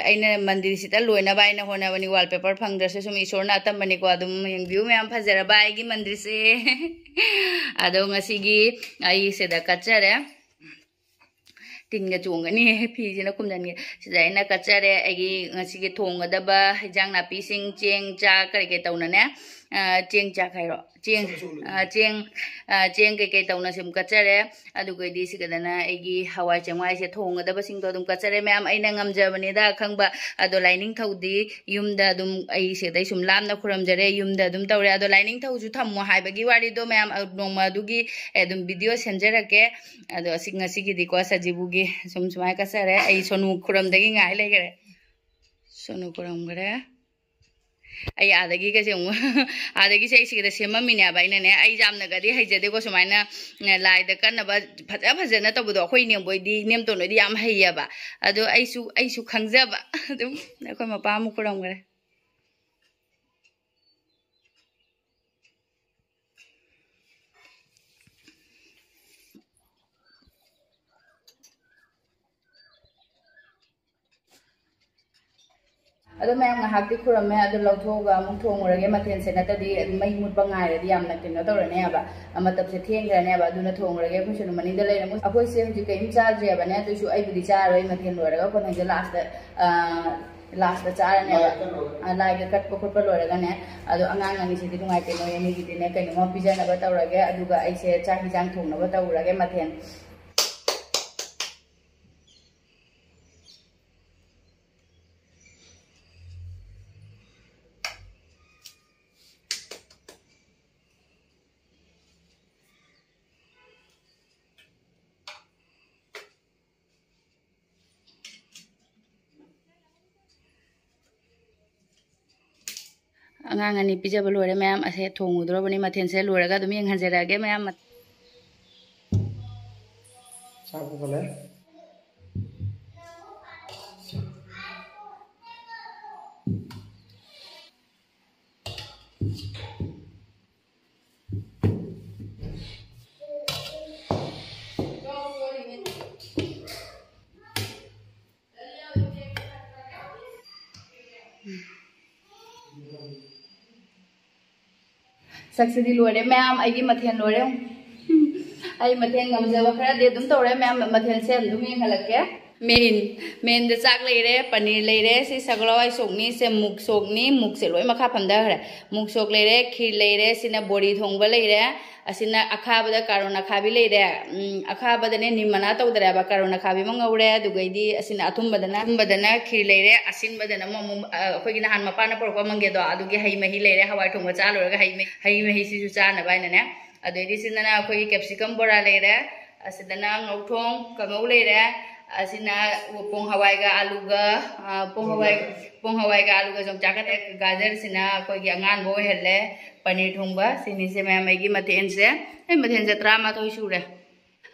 ꯑꯩꯅ ꯃꯟꯗꯤꯔꯁꯤꯗ ꯂꯣꯏꯅꯕ ꯍꯥꯏꯅ ꯍꯣꯠꯅꯕꯅꯤ꯫ ꯋꯥꯜꯄꯦꯄꯔ ꯐꯪꯗ꯭ꯔꯁꯨ ꯁꯨꯝ ꯏꯁꯣꯔꯅ ꯑꯇꯝꯕꯅꯤꯀꯣ꯫ ꯑꯗꯨꯝ ꯌꯦꯡꯕꯤꯌꯨ ꯃꯌꯥꯝ, ꯐꯖꯔꯕ ꯑꯩꯒꯤ ꯃꯟꯗꯤꯔꯁꯦ꯫ ꯑꯗꯣ ꯉꯁꯤꯒꯤ ꯑꯩ ꯁꯤꯗ ꯀꯠꯆꯔꯦ꯫ ꯇꯤꯟꯒ ꯆꯣꯡꯒꯅꯤ꯫ ꯐꯤꯁꯤꯅ ꯈꯨꯝꯖꯤꯟꯒꯦ꯫ ꯁꯤꯗ ꯑꯩꯅ ꯀꯠꯆꯔꯦ ꯑꯩꯒꯤ ꯉꯁꯤꯒꯤ ꯊꯣꯡꯒꯗꯕ ꯍꯤꯟꯖꯥꯡ ꯅꯥꯄꯤꯁꯤꯡ, ꯆꯦꯡ, ꯆꯥꯛ, ꯀꯔꯤ ꯀꯔꯤ ꯇꯧꯅꯅꯦ꯫ ꯑ, ꯆꯦꯡ ꯆꯥꯛ ꯍꯥꯏꯔꯣ? ꯆꯦꯡ, ꯑ, ꯆꯦꯡ, ꯑ, ꯆꯦꯡ ꯀꯩꯀꯩ ꯇꯧꯅ ꯁꯨꯝ ꯀꯠꯆꯔꯦ꯫ ꯑꯗꯨꯒꯩꯗꯤ ꯁꯤꯒꯗꯅ ꯑꯩꯒꯤ ꯍꯋꯥꯏ ꯆꯦꯡꯋꯥꯏꯁꯦ ꯊꯣꯡꯒꯗꯕꯁꯤꯡꯗꯣ ꯑꯗꯨꯝ ꯀꯠꯆꯔꯦ꯫ ꯃꯌꯥꯝ ꯑꯩꯅ ꯉꯝꯖꯕꯅꯤꯗ ꯑꯈꯪꯕ꯫ ꯑꯗꯣ ꯂꯥꯏꯅꯤꯡꯊꯧꯗꯤ ꯌꯨꯝꯗ ꯑꯗꯨꯝ ꯑꯩ ꯁꯤꯗꯩ ꯁꯨꯝ ꯂꯥꯞꯅ ꯈꯨꯔꯝꯖꯔꯦ, ꯌꯨꯝꯗ ꯑꯗꯨꯝ ꯇꯧꯔꯦ꯫ ꯑꯗꯣ ꯂꯥꯏꯅꯤꯡꯊꯧꯁꯨ ꯊꯝꯃꯣ ꯍꯥꯏꯕꯒꯤ ꯋꯥꯔꯤꯗꯣ ꯃꯌꯥꯝ, ꯑ, ꯅꯣꯡꯃ ꯑꯗꯨꯒꯤ, ꯑꯦ, ꯑꯗꯨꯝ ꯚꯤꯗꯤꯑꯣ ꯁꯦꯝꯖꯔꯛꯀꯦ꯫ ꯑꯗꯣ ꯑꯁꯤ ꯉꯁꯤꯒꯤꯗꯤꯀꯣ ꯁꯖꯤꯕꯨꯒꯤ ꯁꯨꯝ ꯁꯨꯃꯥꯏꯅ ꯀꯠꯆꯔꯦ꯫ ꯑꯩ ꯁꯣꯅꯨ ꯈꯨꯔꯝꯗꯒꯤ ꯉꯥꯏ ꯂꯩꯈꯔꯦ꯫ ꯁꯣꯅꯨ ꯈꯨꯔꯝꯈꯔꯦ꯫ ꯑꯩ ꯑꯥꯗꯒꯤ ꯀꯩꯁꯦ ꯑꯃꯨꯛ ꯑꯥꯗꯒꯤꯁꯦ ꯑꯩ ꯁꯤꯒꯗ ꯁꯦꯝꯃꯝꯃꯤꯅꯦꯕ ꯑꯩꯅꯅꯦ꯫ ꯑꯩ ꯌꯥꯝꯅꯒꯗꯤ ꯍꯩꯖꯗꯦꯀꯣ ꯁꯨꯃꯥꯏꯅ, ꯂꯥꯏꯗ ꯀꯠꯅꯕ ꯐꯖ ꯐꯖꯅ ꯇꯧꯕꯗꯣ꯫ ꯑꯩꯈꯣꯏ ꯏꯅꯦꯝꯕꯣꯏꯗꯤ, ꯏꯅꯦꯝꯇꯣꯟ ꯍꯣꯏꯗꯤ ꯌꯥꯝ ꯍꯩꯌꯦꯕ꯫ ꯑꯗꯣ ꯑꯩꯁꯨ, ꯑꯩꯁꯨ ꯈꯪꯖꯕ ꯑꯗꯨꯝ ꯑꯩꯈꯣꯏ ꯃꯄꯥ ꯑꯃꯨꯛ ꯈꯨꯔꯝꯈ꯭ꯔꯦ꯫ ꯑꯗꯣ ꯃꯌꯥꯝ ꯉꯥꯏꯍꯥꯛꯇꯤ ꯈꯨꯔꯝꯃꯦ, ꯑꯗꯨ ꯂꯧꯊꯣꯛꯑꯒ ꯑꯃꯨꯛ ꯊꯣꯡꯉꯨꯔꯒꯦ꯫ ꯃꯊꯦꯜꯁꯦ ꯅꯠꯇꯗꯤ ꯑꯗꯨꯝ ꯃꯩ ꯃꯨꯠꯄ ꯉꯥꯏꯔꯗꯤ ꯌꯥꯝꯅ ꯀꯩꯅꯣ ꯇꯧꯔꯅꯦꯕ, ꯃꯇꯝꯁꯦ ꯊꯦꯡꯈ꯭ꯔꯅꯦꯕ꯫ ꯑꯗꯨꯅ ꯊꯣꯡꯉꯨꯔꯒꯦ꯫ ꯑꯩꯈꯣꯏꯁꯨ ꯑꯗꯨꯝ ꯃꯅꯤꯡꯗ ꯂꯩꯔꯦ꯫ ꯑꯩꯈꯣꯏꯁꯦ ꯍꯧꯖꯤꯛ ꯀꯔꯤꯝ ꯆꯥꯗ꯭ꯔꯦꯕꯅꯦ, ꯑꯗꯨꯁꯨ ꯑꯩꯕꯨꯗꯤ ꯆꯥꯔꯣꯏ꯫ ꯃꯊꯦꯜ ꯂꯣꯏꯔꯒ ꯀꯣꯟꯅ ꯂꯥꯁꯇ, ꯂꯥꯁꯇ ꯆꯥꯔꯅꯦꯕ꯫ ꯑ, ꯂꯥꯏꯒ ꯀꯠꯄ ꯈꯣꯠꯄ ꯂꯣꯏꯔꯒꯅꯦ꯫ ꯑꯗꯣ ꯑꯉꯥꯡ ꯑꯅꯤꯁꯤꯗꯤ ꯅꯨꯡꯉꯥꯏꯇꯦ, ꯃꯣꯏ ꯑꯅꯤꯒꯤꯗꯤꯅꯦ ꯀꯩꯅꯣꯝꯃ ꯄꯤꯖꯅꯕ ꯇꯧꯔꯒꯦ꯫ ꯑꯗꯨꯒ ꯑꯩꯁꯦ ꯆꯥꯛ ꯍꯤꯟꯖꯥꯡ ꯊꯣꯡꯅꯕ ꯇꯧꯔꯒꯦ꯫ ꯃꯊꯦꯜ ꯑꯉꯥꯡ ꯑꯅꯤ ꯄꯤꯖꯕ ꯂꯣꯏꯔꯦ ꯃꯌꯥꯝ꯫ ꯑꯁꯦ ꯊꯣꯡꯉꯨꯗ꯭ꯔꯣꯕꯅꯤ꯫ ꯃꯊꯦꯜꯁꯦ ꯂꯣꯏꯔꯒ ꯑꯗꯨꯝ ꯌꯦꯡꯍꯟꯖꯔꯛꯑꯒꯦ ꯃꯌꯥꯝ꯫ ꯆꯥꯛ ꯄꯨꯈꯠꯂꯦ꯫ ꯆꯥꯛꯁꯤꯗꯤ ꯂꯣꯏꯔꯦ ꯃꯌꯥꯝ, ꯑꯩꯒꯤ ꯃꯊꯦꯜ ꯂꯣꯏꯔꯦ꯫ ꯑꯩ ꯃꯊꯦꯜ ꯉꯝꯖꯕ ꯈꯔꯗꯤ ꯑꯗꯨꯝ ꯇꯧꯔꯦ ꯃꯌꯥꯝ, ꯃꯊꯦꯜꯁꯦ ꯑꯗꯨꯝ ꯌꯦꯡꯍꯜꯂꯛꯀꯦ꯫ ꯃꯦꯟ ꯃꯦꯟꯗ ꯆꯥꯛ ꯂꯩꯔꯦ, ꯄꯅꯤꯔ ꯂꯩꯔꯦ, ꯁꯤ ꯁꯒꯣꯜ ꯍꯋꯥꯏ ꯁꯣꯛꯅꯤ, ꯁꯦ ꯃꯨꯛ ꯁꯣꯛꯅꯤ, ꯃꯨꯛꯁꯦ ꯂꯣꯏ ꯃꯈꯥ ꯐꯝꯊꯈ꯭ꯔꯦ꯫ ꯃꯨꯛ ꯁꯣꯛ ꯂꯩꯔꯦ, ꯈꯤꯔ ꯂꯩꯔꯦ, ꯁꯤꯅ ꯕꯣꯔꯤ ꯊꯣꯡꯕ ꯂꯩꯔꯦ, ꯑꯁꯤꯅ ꯑꯈꯥꯕꯗ ꯀꯥꯔꯣꯟ ꯑꯈꯥꯕꯤ ꯂꯩꯔꯦ꯫ ꯎꯝ, ꯑꯈꯥꯕꯗꯅꯦ ꯅꯤꯝ ꯃꯅꯥ ꯇꯧꯗ꯭ꯔꯦꯕ, ꯀꯥꯔꯣꯟ ꯑꯈꯥꯕꯤ ꯑꯃ ꯉꯧꯔꯦ, ꯑꯗꯨꯒꯩꯗꯤ ꯑꯁꯤꯅ ꯑꯊꯨꯝꯕꯗꯅ, ꯑꯊꯨꯝꯕꯗꯅ ꯈꯤꯔ ꯂꯩꯔꯦ, ꯑꯁꯤꯟꯕꯗꯅ ꯑꯃꯨꯛ, ꯑꯃꯨꯛ, ꯑ, ꯑꯩꯈꯣꯏꯒꯤ ꯅꯍꯥꯟ ꯃꯄꯥꯅ ꯄꯨꯔꯛꯄ ꯃꯪꯒꯦꯗꯣ, ꯑꯗꯨꯒꯤ ꯍꯩ ꯃꯍꯤ ꯂꯩꯔꯦ, ꯍꯋꯥꯏ ꯊꯣꯡꯕ ꯆꯥ ꯂꯣꯏꯔꯒ ꯍꯩ ꯃꯍꯤ, ꯍꯩ ꯃꯍꯤꯁꯤꯁꯨ ꯆꯥꯅꯕ ꯍꯥꯏꯅꯅꯦ꯫ ꯑꯗꯩꯗꯤ ꯁꯤꯗꯅ ꯑꯩꯈꯣꯏꯒꯤ ꯀꯦꯞꯁꯤꯀꯝ ꯕꯣꯔꯥ ꯂꯩꯔꯦ, ꯑꯁꯤꯗꯅ ꯉꯧꯊꯣꯡ ꯀꯥꯡꯉꯧ ꯂꯩꯔꯦ, ꯑꯁꯤꯅ ꯄꯣꯡ ꯍꯋꯥꯏꯒ ꯑꯂꯨꯒ, ꯑ, ꯄꯣꯡ ꯍꯋꯥꯏ, ꯄꯣꯡ ꯍꯋꯥꯏꯒ ꯑꯂꯨꯒ ꯌꯣꯡꯆꯥꯛꯀ ꯇꯧꯔꯒ, ꯒꯥꯖꯔꯁꯤꯅ ꯑꯩꯈꯣꯏꯒꯤ ꯑꯉꯥꯟꯕ ꯑꯣꯏꯍꯜꯂꯦ꯫ ꯄꯅꯤꯔ ꯊꯣꯡꯕ, ꯁꯤꯅꯤꯁꯦ ꯃꯌꯥꯝ ꯑꯩꯒꯤ ꯃꯊꯦꯜꯁꯦ꯫ ꯑꯩ ꯃꯊꯦꯜꯁꯦ ꯇꯔꯥꯃꯥꯊꯣꯏ ꯁꯨꯔꯦ꯫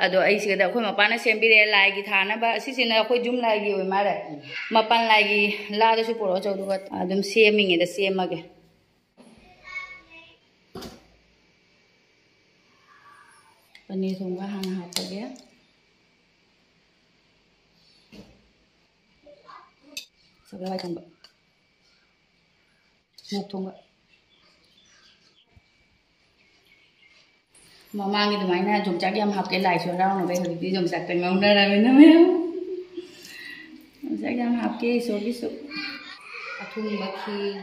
ꯑꯗꯣ ꯑꯩ ꯁꯤꯗ ꯑꯩꯈꯣꯏ ꯃꯄꯥꯅ ꯁꯦꯝꯕꯤꯔꯛꯑꯦ ꯂꯥꯏꯒꯤ ꯊꯥꯅꯕ꯫ ꯑꯁꯤꯁꯤꯅ ꯑꯩꯈꯣꯏ ꯌꯨꯝ ꯂꯥꯏꯒꯤ ꯑꯣꯏ ꯃꯥꯜꯂꯦ꯫ ꯃꯄꯥꯟ ꯂꯥꯏꯒꯤ ꯂꯥꯗꯁꯨ ꯄꯨꯔꯛꯑꯣ ꯆꯧ, ꯑꯗꯨꯒ ꯑꯗꯨꯝ ꯁꯦꯝꯃꯤꯉꯩꯗ ꯁꯦꯝꯃꯒꯦ꯫ ꯄꯅꯤꯔ ꯊꯣꯡꯕ ꯍꯥꯟꯅ ꯍꯥꯞꯄꯒꯦ꯫ ꯁꯒꯣꯜ ꯍꯋꯥꯏ ꯊꯣꯡꯕ꯫ ꯃꯨꯛ ꯊꯣꯡꯕ꯫ ꯃꯃꯥꯡꯒꯤ ꯑꯗꯨꯃꯥꯏꯅ ꯌꯣꯡꯆꯥꯛ ꯌꯥꯝ ꯍꯥꯞꯀꯦ ꯂꯥꯏꯁꯨ ꯍꯔꯥꯎꯅꯕꯩ, ꯍꯧꯖꯤꯛꯇꯤ ꯌꯣꯡꯆꯥꯛꯇ ꯉꯥꯎꯅꯔꯕꯅꯤꯅ ꯃꯌꯥꯝ꯫ ꯌꯣꯡꯆꯥꯛ ꯌꯥꯝ ꯍꯥꯞꯀꯦ ꯏꯁꯣꯔꯒꯤꯁꯨ꯫ ꯑꯊꯨꯝꯕ ꯈꯤꯔ꯫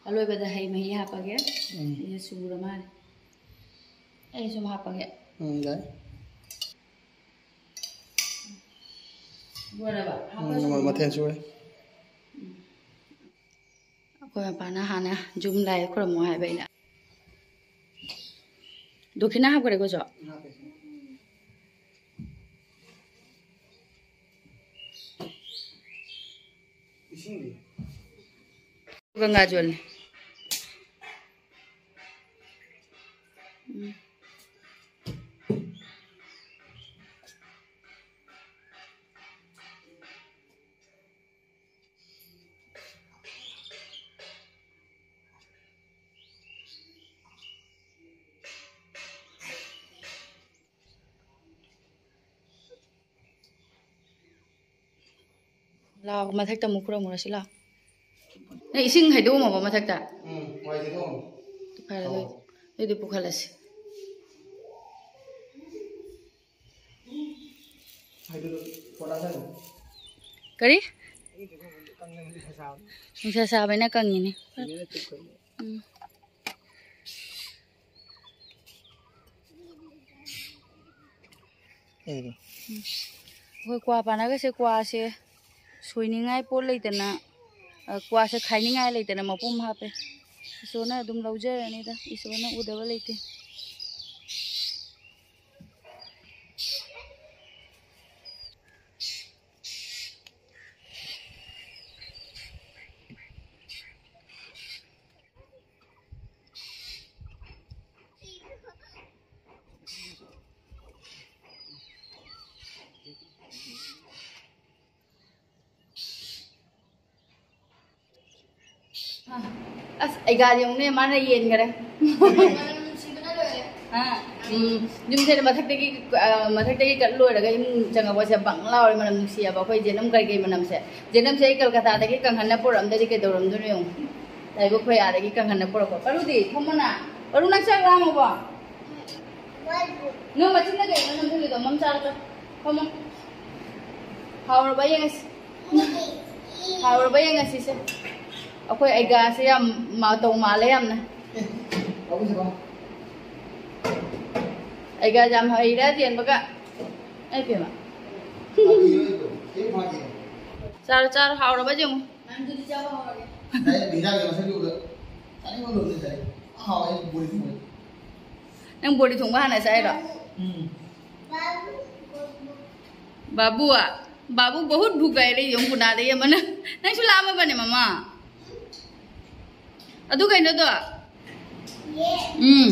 ꯑꯂꯣꯏꯕꯗ ꯍꯩ ꯃꯍꯤ ꯍꯥꯞꯄꯒꯦ꯫ ꯎꯝ꯫ ꯑꯩꯁꯦ ꯁꯨꯔ ꯃꯥꯜꯂꯦ꯫ ꯑꯩ ꯁꯨꯝ ꯍꯥꯞꯄꯒꯦ꯫ ꯎꯝ, ꯌꯥꯏ꯫ ꯂꯣꯏꯔꯕ? ꯎꯝ, ꯍꯥꯞꯄ ꯁꯨꯔꯕ? ꯃꯊꯦꯜ ꯁꯨꯔꯦ꯫ ꯎꯝ꯫ ꯑꯩꯈꯣꯏ ꯃꯄꯥꯅ ꯍꯥꯟꯅ ꯌꯨꯝ ꯂꯥꯏ ꯈꯨꯔꯨꯝꯃꯣ ꯍꯥꯏꯕ ꯑꯩꯅ꯫ ꯗꯣꯈꯤꯅꯥ ꯍꯥꯞꯈ꯭ꯔꯦꯀꯣ, ꯆꯣ? ꯍꯥꯞꯄꯦ꯫ ꯏꯁꯤꯡꯗꯤ? ꯒꯪꯒꯥꯖꯣꯜꯅꯦ꯫ ꯎꯝ꯫ ꯂꯥꯎ, ꯃꯊꯛꯇ ꯑꯃꯨꯛ ꯈꯨꯔꯝꯃꯨꯔꯁꯤ ꯂꯥꯎ꯫ ꯅꯪ ꯏꯁꯤꯡ ꯍꯩꯗꯣꯛꯑꯝꯃꯕ ꯃꯊꯛꯇ? ꯎꯝ, ꯋꯥꯏ ꯇꯩꯊꯣꯛꯑꯝꯃꯦ꯫ ꯐꯔꯦ, ꯑꯗꯨ-, ꯑꯗꯨꯗꯤ ꯄꯨꯈꯠꯂꯁꯤ꯫ ꯀꯔꯤ? ꯅꯨꯡꯁꯥ ꯁꯥꯕꯅ ꯀꯪꯉꯤꯅꯦ꯫ ꯎꯝ꯫ ꯑꯩꯈꯣꯏ ꯀ꯭ꯋꯥ ꯄꯥꯟꯅꯒꯁꯦ, ꯀ꯭ꯋꯥꯁꯦ ꯁꯣꯏꯅꯤꯡꯉꯥꯏ ꯄꯣꯠ ꯂꯩꯇꯅ, ꯑ, ꯀ꯭ꯋꯥꯁꯦ ꯈꯥꯏꯅꯤꯡꯉꯥꯏ ꯂꯩꯇꯅ ꯃꯄꯨꯝ ꯍꯥꯞꯄꯦ꯫ ꯏꯁꯣꯔꯅ ꯑꯗꯨꯝ ꯂꯧꯖꯔꯅꯤꯗ, ꯏꯁꯣꯔꯅ ꯎꯗꯕ ꯂꯩꯇꯦ꯫ ꯑꯁ, ꯑꯩꯒꯥꯗꯤ ꯌꯦꯡꯉꯨꯅꯦ, ꯃꯥꯅ ꯌꯦꯟꯈꯔꯦ꯫ ꯑꯥ, ꯎꯝ, ꯌꯨꯝꯁꯦ ꯃꯊꯛꯇꯒꯤ, ꯑ, ꯃꯊꯛꯇꯒꯤ ꯀꯠ ꯂꯣꯏꯔꯒ ꯏꯃꯨꯡ ꯆꯪꯉꯛꯄꯁꯦ ꯕꯪ ꯂꯥꯎꯔꯦ, ꯃꯅꯝ ꯅꯨꯡꯁꯤꯑꯕ ꯑꯩꯈꯣꯏ ꯖꯦꯅꯝ ꯀꯩꯀꯩ ꯃꯅꯝꯁꯦ꯫ ꯖꯦꯅꯝꯁꯦ ꯑꯩ ꯀꯜꯀꯇꯥꯗꯒꯤ ꯀꯪꯍꯟꯅ ꯄꯨꯔꯛꯑꯝꯗ꯭ꯔꯗꯤ ꯀꯩꯗꯧꯔꯝꯗꯣꯏꯅꯣ ꯌꯦꯡꯉꯨ꯫ ꯂꯥꯏꯕꯛ ꯈꯣꯏ ꯑꯥꯗꯒꯤ ꯀꯪꯍꯟꯅ ꯄꯨꯔꯛꯄ꯫ ꯄꯔꯨꯗꯤ, ꯐꯝꯃꯣꯅ꯫ ꯄꯔꯨ, ꯅꯪ ꯆꯥꯛ ꯂꯥꯝꯃꯕꯣ? ꯅꯪ ꯃꯆꯤꯟꯗ ꯀꯩꯅꯣ ꯅꯝꯁꯤꯜꯂꯤꯗꯣ? ꯃꯝ ꯆꯥꯔꯣ ꯆꯣ꯫ ꯐꯝꯃꯣ꯫ ꯍꯥꯎꯔꯕ ꯌꯦꯡꯉꯁꯤ꯫ ꯍꯥꯎꯔꯕ ꯌꯦꯡꯉꯁꯤꯁꯦ꯫ ꯑꯩꯈꯣꯏ ꯑꯩꯒꯥꯁꯦ ꯌꯥꯝ ꯃꯇꯧ ꯃꯥꯜꯂꯦ ꯌꯥꯝꯅ꯫ ꯑꯩꯒꯥꯁꯦ ꯌꯥꯝ ꯍꯩꯔꯦ ꯆꯦꯟꯕꯒ꯫ ꯑꯩ ꯄꯦꯝꯃ꯫ ꯆꯥꯔꯣ, ꯆꯥꯔꯣ, ꯍꯥꯎꯔꯕ ꯌꯦꯡꯉꯨ꯫ ꯅꯪ ꯕꯣꯔꯤ ꯊꯣꯡꯕ ꯍꯥꯟꯅ ꯆꯥꯏꯔꯣ? ꯎꯝ꯫ ꯕꯥꯕꯨ, ꯕꯥꯕꯨ ꯕꯍꯨꯠ ꯚꯨꯛ ꯂꯩꯔꯦ, ꯌꯦꯡꯉꯨ ꯀꯨꯅꯥꯗ ꯌꯦꯡꯕꯅ꯫ ꯅꯪꯁꯨ ꯂꯥꯝꯃꯕꯅꯦ, ꯃꯃꯥ? ꯑꯗꯨ ꯀꯩꯅꯣꯗꯣ? ꯎꯝ꯫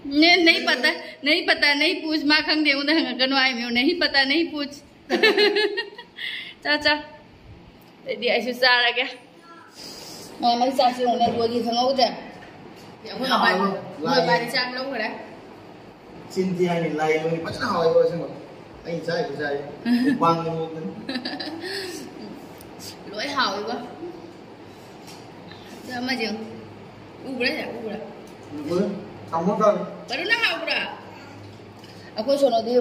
ꯅꯦ, ꯅꯍꯤ ꯄꯇꯥ, ꯅꯍꯤ ꯄꯇꯥ, ꯅꯍꯤ ꯄꯨꯁ, ꯃꯥ ꯈꯪꯗꯦ, ꯑꯩꯉꯣꯟꯗ ꯍꯪꯉꯛꯀꯅꯨ ꯍꯥꯏꯃꯤ, ꯅꯍꯤ ꯄꯇꯥ, ꯅꯍꯤ ꯄꯨꯁ꯫ ꯆꯥ, ꯆꯥ꯫ ꯑꯗꯩꯗꯤ ꯑꯩꯁꯨ ꯆꯥꯔꯒꯦ꯫ ꯃꯥ ꯃꯩ ꯆꯥꯛꯁꯦ ꯌꯦꯡꯉꯨꯅꯦ, ꯂꯣꯏꯈꯤ ꯈꯪꯍꯧꯗ꯭ꯔꯦ꯫ ꯑꯩꯈꯣꯏ ꯃꯄꯥꯟ-, ꯍꯥꯎꯕ꯭ꯔꯣ? ꯃꯣꯏ ꯃꯄꯥꯟꯗꯤ ꯆꯥꯛ ꯂꯧꯈ꯭ꯔꯦ꯫ ꯆꯤꯟ ꯊꯤ ꯍꯥꯏꯅꯤ, ꯂꯥꯏ ꯅꯣꯏ ꯐꯖꯅ ꯍꯥꯎꯋꯦꯀꯣ ꯑꯁꯦꯡꯕ꯫ ꯑꯩ ꯆꯥꯔꯤꯕ ꯆꯥꯔꯤ꯫ ꯃꯨꯛꯕꯥꯡꯒꯤ ꯃꯑꯣꯡꯗꯅꯤ꯫ ꯂꯣꯏ ꯍꯥꯎꯋꯦꯕ꯫ ꯑꯃꯁꯦ ꯎꯕ꯭ꯔꯥ? ꯁꯦ ꯎꯕ꯭ꯔꯥ? ꯎꯕ꯭ꯔꯥ? ꯇꯥꯃꯣ ꯇꯥꯔꯦ꯫ ꯀꯔꯨꯅ ꯍꯥꯎꯕ꯭ꯔꯥ? ꯑꯩꯈꯣꯏ ꯁꯣꯅꯣꯗꯤ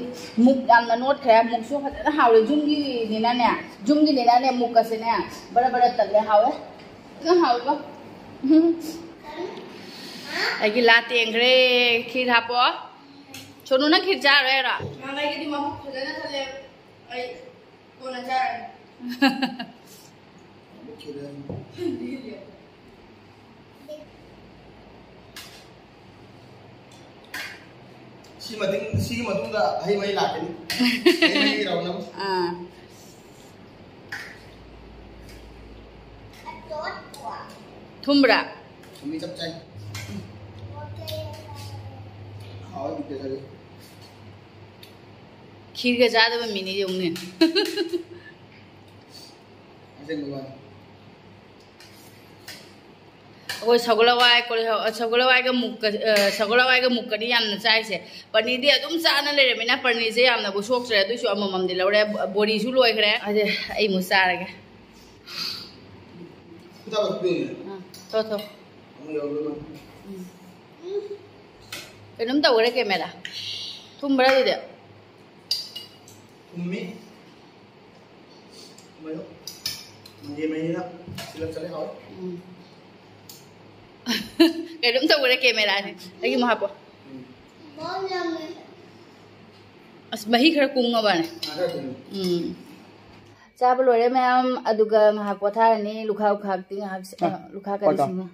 ꯃꯨꯛ ꯌꯥꯝꯅ ꯅꯣꯠꯈ꯭ꯔꯦ꯫ ꯃꯨꯛꯁꯨ ꯐꯖꯅ ꯍꯥꯎꯔꯦ꯫ ꯌꯨꯝꯒꯤꯅꯤꯅꯅꯦ, ꯌꯨꯝꯒꯤꯅꯤꯅꯅꯦ, ꯃꯨꯛꯀꯁꯦꯅꯦ ꯕꯔ ꯕꯔ ꯇꯠꯂꯦ꯫ ꯍꯥꯎꯋꯦ꯫ ꯐꯖꯅ ꯍꯥꯎꯋꯦꯀꯣ꯫ ꯑꯩꯒꯤ ꯂꯥ ꯇꯦꯡꯈ꯭ꯔꯦ꯫ ꯈꯤꯔ ꯍꯥꯞꯄꯣ꯫ ꯁꯣꯅꯨ, ꯅꯪ ꯈꯤꯔ ꯆꯥꯔꯣꯏ ꯍꯥꯏꯔꯣ? ꯃꯃꯩꯒꯤꯗꯤ ꯃꯕꯨꯛ ꯐꯖꯅ ꯊꯜꯂꯦ꯫ ꯑꯩ ꯀꯣꯟꯅ ꯆꯥꯔꯅꯤ꯫ ꯁꯤ ꯃꯇꯨꯡ, ꯁꯤꯒꯤ ꯃꯇꯨꯡꯗ ꯍꯩ ꯃꯍꯤ ꯂꯥꯛꯀꯅꯤ꯫ ꯍꯩ ꯃꯍꯤ ꯔꯥꯎꯟ ꯑꯃ꯫ ꯑꯥ꯫ ꯊꯨꯝꯕ꯭ꯔꯥ? ꯊꯨꯝꯃꯤ, ꯆꯞ ꯆꯥꯏ꯫ ꯍꯥꯎꯋꯦ, ꯕꯤꯠ ꯂꯩ꯫ ꯈꯤꯔꯒ ꯆꯥꯗꯕ ꯃꯤꯅꯤ ꯌꯦꯡꯉꯨꯅꯦ꯫ ꯑꯁꯦꯡꯕ ꯋꯥꯅꯤ꯫ ꯑꯩꯈꯣꯏ ꯁꯒꯣꯜ ꯍꯋꯥꯏ, ꯀꯣꯂꯤ ꯍꯋꯥꯏ, ꯁꯒꯣꯜ ꯍꯋꯥꯏꯒ ꯃꯨꯛꯀ-, ꯑ, ꯁꯒꯣꯜ ꯍꯋꯥꯏꯒ ꯃꯨꯛꯀꯅꯤ ꯌꯥꯝꯅ ꯆꯥꯏꯁꯦ꯫ ꯄꯅꯤꯔꯗꯤ ꯑꯗꯨꯝ ꯆꯥꯅ ꯂꯩꯔꯕꯅꯤꯅ ꯄꯅꯤꯔꯁꯦ ꯌꯥꯝꯅꯕꯨ ꯁꯣꯛꯇ꯭ꯔꯦ꯫ ꯑꯗꯨꯏꯁꯨ ꯑꯃꯃꯝꯗꯤ ꯂꯧꯔꯦ꯫ ꯕ-, ꯕꯣꯔꯤꯁꯨ ꯂꯣꯏꯈ꯭ꯔꯦ꯫ ꯑꯗꯨ ꯑꯩ ꯑꯃꯨꯛ ꯆꯥꯔꯒꯦ꯫ ꯈꯨꯗꯥ ꯂꯧꯊꯣꯛꯇꯣꯏꯅꯦ꯫ ꯑꯥ, ꯊꯣ, ꯊꯣ꯫ ꯑꯃꯨꯛ ꯌꯥꯎꯔꯣꯏ꯫ ꯎꯝ꯫ ꯀꯩꯅꯣꯝ ꯇꯧꯈ꯭ꯔꯦ ꯀꯦꯃꯦꯔꯥ꯫ ꯊꯨꯝꯕ꯭ꯔꯥ ꯑꯗꯨꯗꯤ? ꯊꯨꯝꯃꯤ꯫ ꯊꯨꯝꯃꯦꯗꯣ꯫ ꯃꯪꯒꯦ ꯃꯍꯤꯅ ꯁꯤꯜꯂꯞ ꯆꯠꯂꯦ, ꯍꯥꯎꯋꯦ꯫ ꯎꯝ꯫ ꯀꯩꯅꯣꯝ ꯇꯧꯈ꯭ꯔꯦ ꯀꯦꯃꯦꯔꯥꯁꯦ꯫ ꯑꯩꯒꯤ ꯑꯃꯨꯛ ꯍꯥꯞꯄꯣ꯫ ꯎꯝ꯫ ꯑꯁ, ꯃꯍꯤ ꯈꯔ ꯀꯨꯡꯉꯕꯅꯦ꯫ ꯉꯥ ꯈꯔ ꯀꯨꯡꯉꯤ꯫ ꯎꯝ꯫ ꯆꯥꯕ ꯂꯣꯏꯔꯦ ꯃꯌꯥꯝ, ꯑꯗꯨꯒ ꯉꯥꯏꯍꯥꯛ ꯄꯣꯊꯥꯔꯅꯤ꯫ ꯂꯨꯈꯥꯛ ꯂꯨꯈꯥꯛꯇꯤ ꯉꯥꯏꯍꯥꯛ, ꯑ, ꯂꯨꯈꯥꯛ ꯀꯔꯤ ꯄꯣꯊꯥ꯫ ꯁꯤꯃ꯫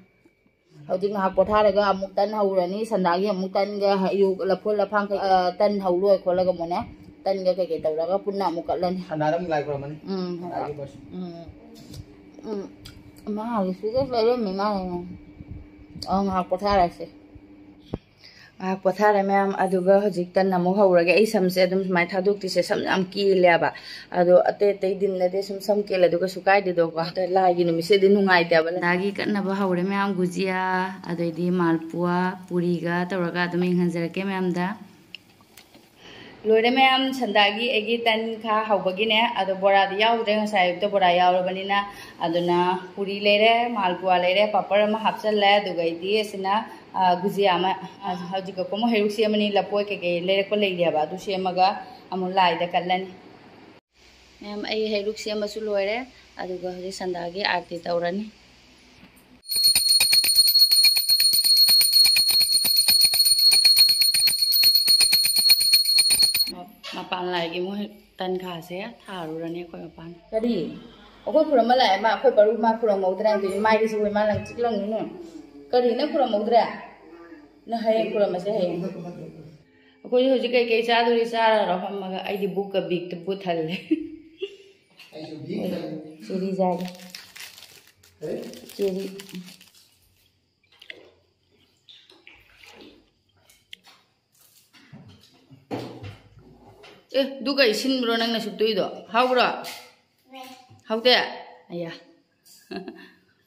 ꯍꯧꯖꯤꯛ ꯉꯥꯏꯍꯥꯛ ꯄꯣꯊꯥꯔꯒ ꯑꯃꯨꯛ ꯇꯟ ꯍꯧꯔꯅꯤ꯫ ꯁꯟꯗꯥꯒꯤ ꯑꯃꯨꯛ ꯇꯟꯒ ꯍꯩꯔꯨꯛ, ꯂꯐꯣꯏ ꯂꯐꯥꯡ ꯀꯩ-, ꯑ, ꯇꯟ ꯍꯧ ꯂꯣꯏ ꯈꯣꯠꯂꯒ ꯑꯃꯨꯛꯅꯦ, ꯇꯟꯒ ꯀꯩꯀꯩ ꯇꯧꯔꯒ ꯄꯨꯟꯅ ꯑꯃꯨꯛ ꯀꯠꯂꯅꯤ꯫ ꯁꯟꯗꯥꯗ ꯑꯃꯨꯛ ꯂꯥꯏ ꯈꯨꯔꯝꯃꯅꯤ꯫ ꯎꯝ, ꯁꯟꯗꯥꯒꯤ ꯕꯔꯁ꯫ ꯎꯝ꯫ ꯎꯝ꯫ ꯃꯥꯒꯤ ꯁꯤꯗ ꯂꯩꯔꯝꯃꯤ ꯃꯥꯜꯂꯦ꯫ ꯑ, ꯉꯥꯏꯍꯥꯛ ꯄꯣꯊꯥꯔꯁꯦ꯫ ꯉꯥꯏꯍꯥꯛ ꯄꯣꯊꯥꯔꯦ ꯃꯌꯥꯝ, ꯑꯗꯨꯒ ꯍꯧꯖꯤꯛ ꯇꯟ ꯑꯃꯨꯛ ꯍꯧꯔꯒꯦ꯫ ꯑꯩ ꯁꯝꯁꯦ ꯑꯗꯨꯝ ꯁꯨꯃꯥꯏꯅ ꯊꯥꯗꯣꯛꯇ꯭ꯔꯤꯁꯦ ꯁꯝ ꯌꯥꯝ ꯀꯦꯜꯂꯦꯕ꯫ ꯑꯗꯣ ꯑꯇꯩ ꯑꯇꯩ ꯗꯤꯟꯗꯗꯤ ꯁꯨꯝ ꯁꯝ ꯀꯦꯜꯂꯦ, ꯑꯗꯨ ꯀꯩꯁꯨ ꯀꯥꯏꯗꯦꯗꯣꯀꯣ꯫ ꯑꯗꯣ ꯂꯥꯏꯒꯤ ꯅꯨꯃꯤꯠꯁꯤꯗꯤ ꯅꯨꯡꯉꯥꯏꯇꯦꯕ꯫ ꯗꯥꯒꯤ ꯀꯠꯅꯕ ꯍꯧꯔꯦ ꯃꯌꯥꯝ, ꯒꯨꯖꯤꯌꯥ, ꯑꯗꯩꯗꯤ ꯃꯥꯜꯄꯨꯋꯥ, ꯄꯨꯔꯤꯒ ꯇꯧꯔꯒ ꯑꯗꯨꯝ ꯌꯦꯡꯍꯟꯖꯔꯛꯀꯦ ꯃꯌꯥꯝꯗ꯫ ꯂꯣꯏꯔꯦ ꯃꯌꯥꯝ, ꯁꯟꯗꯥꯒꯤ ꯑꯩꯒꯤ ꯇꯟ ꯈꯥ ꯍꯧꯕꯒꯤꯅꯦ꯫ ꯑꯗꯣ ꯕꯣꯔꯥꯗꯤ ꯌꯥꯎꯗ꯭ꯔꯦ, ꯉꯁꯥꯏ ꯑꯌꯨꯛꯇ ꯕꯣꯔꯥ ꯌꯥꯎꯔꯕꯅꯤꯅ꯫ ꯑꯗꯨꯅ ꯄꯨꯔꯤ ꯂꯩꯔꯦ, ꯃꯥꯜꯄꯨꯋꯥ ꯂꯩꯔꯦ, ꯄꯥꯄꯔ ꯑꯃ ꯍꯥꯞꯆꯜꯂꯦ, ꯑꯗꯨꯒ ꯑꯩꯗꯤ ꯑꯁꯤꯅ, ꯑ, ꯒꯨꯖꯤꯌꯥ ꯑꯃ, ꯑ, ꯍꯧꯖꯤꯛ ꯑꯩꯈꯣꯏ ꯍꯩꯔꯨꯛ ꯁꯦꯝꯃꯅꯤ, ꯂꯐꯣꯏ ꯀꯩꯀꯩ ꯂꯩꯔꯛꯄ ꯂꯩꯔꯦꯕ, ꯑꯗꯨ ꯁꯦꯝꯃꯒ ꯑꯃꯨꯛ ꯂꯥꯏꯗ ꯀꯠꯂꯅꯤ꯫ ꯃꯌꯥꯝ, ꯑꯩ ꯍꯩꯔꯨꯛ ꯁꯦꯝꯕꯁꯨ ꯂꯣꯏꯔꯦ, ꯑꯗꯨꯒ ꯍꯧꯖꯤꯛ ꯁꯟꯗꯥꯒꯤ ꯑꯥꯔꯇꯤ ꯇꯧꯔꯅꯤ꯫ ꯃꯄꯥꯟ ꯂꯥꯏꯒꯤ ꯃꯣꯏ ꯇꯟꯈꯥꯁꯦ ꯊꯥꯔꯨꯔꯅꯤ ꯑꯩꯈꯣꯏ ꯃꯄꯥꯟ꯫ ꯀꯔꯤ? ꯑꯩꯈꯣꯏ ꯈꯨꯔꯨꯝꯕ ꯂꯥꯛꯑꯦ, ꯃꯥ ꯑꯩꯈꯣꯏ ꯄꯔꯨ ꯃꯥ ꯈꯨꯔꯨꯝꯍꯧꯗ꯭ꯔꯦ, ꯑꯗꯨꯗꯤ ꯃꯥꯏꯒꯤꯁꯤ ꯑꯣꯏ ꯃꯥ ꯂꯪ ꯆꯤꯛ ꯂꯪꯉꯨꯅꯨ꯫ ꯀꯔꯤ, ꯅꯪ ꯈꯨꯔꯨꯝꯍꯧꯗ꯭ꯔꯦ? ꯅꯪ ꯍꯌꯦꯡ ꯈꯨꯔꯨꯝꯃꯁꯦ, ꯍꯌꯦꯡ꯫ ꯑꯩꯈꯣꯏ ꯍꯧꯖꯤꯛ ꯀꯩꯀꯩ ꯆꯥꯗꯣꯔꯤ ꯆꯥꯔꯔꯣ ꯐꯝꯃꯒ, ꯑꯩꯗꯤ ꯕꯨꯛꯀ ꯕꯤꯛꯇ ꯕꯨꯠ ꯊꯜꯂꯦ꯫ ꯑꯩꯁꯨ ꯕꯤꯛ ꯊꯜꯂꯦ꯫ ꯆꯦꯔꯤ ꯆꯥꯒꯦ꯫ ꯀꯔꯤ? ꯆꯦꯔꯤ꯫ ꯑꯦ, ꯑꯗꯨ ꯀꯩ ꯁꯤꯟꯕ꯭ꯔꯣ ꯅꯪꯅ ꯁꯨꯛꯇꯣꯏꯗꯣ? ꯍꯥꯎꯕ꯭ꯔꯣ? ꯍꯥꯎꯇꯦ? ꯑꯌꯥ꯫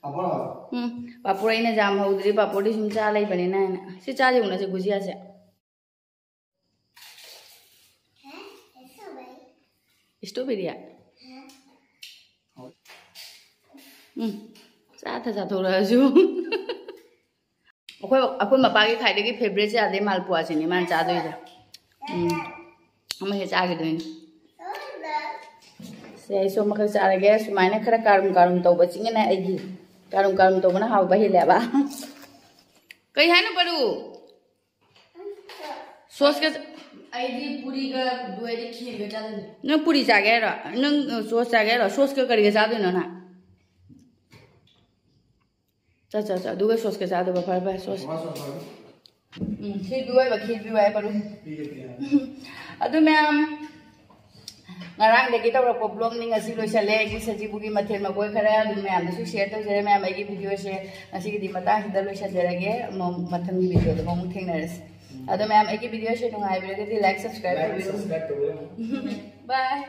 ꯄꯥꯄꯣꯔ ꯍꯥꯎ꯫ ꯎꯝ, ꯄꯥꯄꯣꯔ ꯑꯩꯅ ꯌꯥꯝ ꯍꯧꯗ꯭ꯔꯤ, ꯄꯥꯄꯣꯔꯗꯤ ꯁꯨꯝ ꯆꯥ ꯂꯩꯕꯅꯤꯅ ꯍꯥꯏꯅ꯫ ꯁꯤ ꯆꯥꯁꯦ ꯎꯅꯁꯦ ꯒꯨꯖꯤꯌꯥꯁꯦ꯫ ꯏꯁꯇ꯭ꯔꯣꯕꯦꯔꯤ꯫ ꯎꯝ, ꯆꯥꯊ ꯆꯥꯊꯣꯔꯛꯑꯁꯨ꯫ ꯑꯩꯈꯣꯏ, ꯑꯩꯈꯣꯏ ꯃꯄꯥꯒꯤ ꯈ꯭ꯋꯥꯏꯗꯒꯤ ꯐꯦꯕꯔꯦꯠꯁꯦ ꯑꯗꯩ ꯃꯥꯜꯄꯨꯋꯥꯁꯤꯅꯤ ꯃꯥꯅ ꯆꯥꯗꯣꯏꯁꯦ꯫ ꯎꯝ, ꯑꯃ ꯍꯦꯛ ꯆꯥꯈꯤꯗꯣꯏꯅꯤ꯫ ꯁꯦ, ꯑꯩꯁꯨ ꯑꯃꯈꯛ ꯆꯥꯔꯒꯦ꯫ ꯁꯨꯃꯥꯏꯅ ꯈꯔ ꯀꯥꯔꯨꯝ ꯀꯥꯔꯨꯝ ꯇꯧꯕꯁꯤꯅꯅꯦ ꯑꯩꯒꯤ꯫ ꯀꯥꯔꯨꯝ ꯀꯥꯔꯨꯝ ꯇꯧꯕꯅ ꯍꯥꯎꯕ ꯍꯦꯜꯂꯦꯕ꯫ ꯀꯩ ꯍꯥꯏꯅꯣ, ꯄꯔꯨ? ꯁꯣꯁꯀ ꯑꯩꯗꯤ ꯄꯨꯔꯤꯒ ꯗꯣꯏꯗꯤ ꯈꯦꯔꯒ ꯆꯥꯗꯣꯏꯅꯦ꯫ ꯅꯪ ꯄꯨꯔꯤ ꯆꯥꯒꯦ ꯍꯥꯏꯔꯣ? ꯅꯪ, ꯑ, ꯁꯣꯁ ꯆꯥꯒꯦ ꯍꯥꯏꯔꯣ? ꯁꯣꯁꯀ ꯀꯔꯤꯒ ꯆꯥꯗꯣꯏꯅꯣ ꯅꯪ? ꯆꯥ, ꯆꯥ, ꯆꯥ꯫ ꯑꯗꯨꯒ ꯁꯣꯁꯀ ꯆꯥꯗꯕ꯫ ꯐꯔꯦ, ꯐꯔꯦ, ꯁꯣꯁ꯫ ꯃꯃꯥ ꯁꯣꯁ ꯐꯔꯦ꯫ ꯎꯝ, ꯈꯦꯔ ꯄꯤꯌꯨ ꯍꯥꯏꯕ, ꯈꯦꯔ ꯄꯤꯌꯨ ꯍꯥꯏꯕ, ꯄꯔꯨ꯫ ꯄꯤꯒꯦ, ꯄꯤꯒꯦ꯫ ꯑꯗꯨ ꯃꯌꯥꯝ, ꯉꯔꯥꯡꯗꯒꯤ ꯇꯧꯔꯛꯄ ꯕ꯭ꯂꯣꯒꯅꯤ, ꯉꯁꯤ ꯂꯣꯏꯁꯜꯂꯦ꯫ ꯑꯩꯒꯤ ꯁꯖꯤꯕꯨꯒꯤ ꯃꯊꯦꯜ ꯃꯀꯣꯏ ꯈꯔ ꯑꯗꯨꯝ ꯃꯌꯥꯝꯗꯁꯨ ꯁꯤꯌꯔ ꯇꯧꯖꯔꯦ꯫ ꯃꯌꯥꯝ, ꯑꯩꯒꯤ ꯚꯤꯗꯤꯑꯣꯁꯦ ꯉꯁꯤꯒꯤꯗꯤ ꯃꯇꯥꯡꯁꯤꯗ ꯂꯣꯏꯁꯟꯖꯔꯒꯦ꯫ ꯑꯃꯨꯛ ꯃꯊꯪꯒꯤ ꯚꯤꯗꯤꯑꯣꯗ ꯑꯃꯨꯛ ꯊꯦꯡꯅꯔꯁꯤ꯫ ꯑꯗꯣ ꯃꯌꯥꯝ, ꯑꯩꯒꯤ ꯚꯤꯗꯤꯑꯣꯁꯦ ꯅꯨꯡꯉꯥꯏꯕꯤꯔꯒꯗꯤ ꯂꯥꯏꯛ, ꯁꯕꯁꯀ꯭ꯔꯥꯏꯕ ꯇꯧꯕꯤꯔꯣ꯫ ꯁꯕꯁꯀ꯭ꯔꯥꯏꯕ ꯇꯧꯕꯤꯔꯣ꯫ ꯕꯥꯏ꯫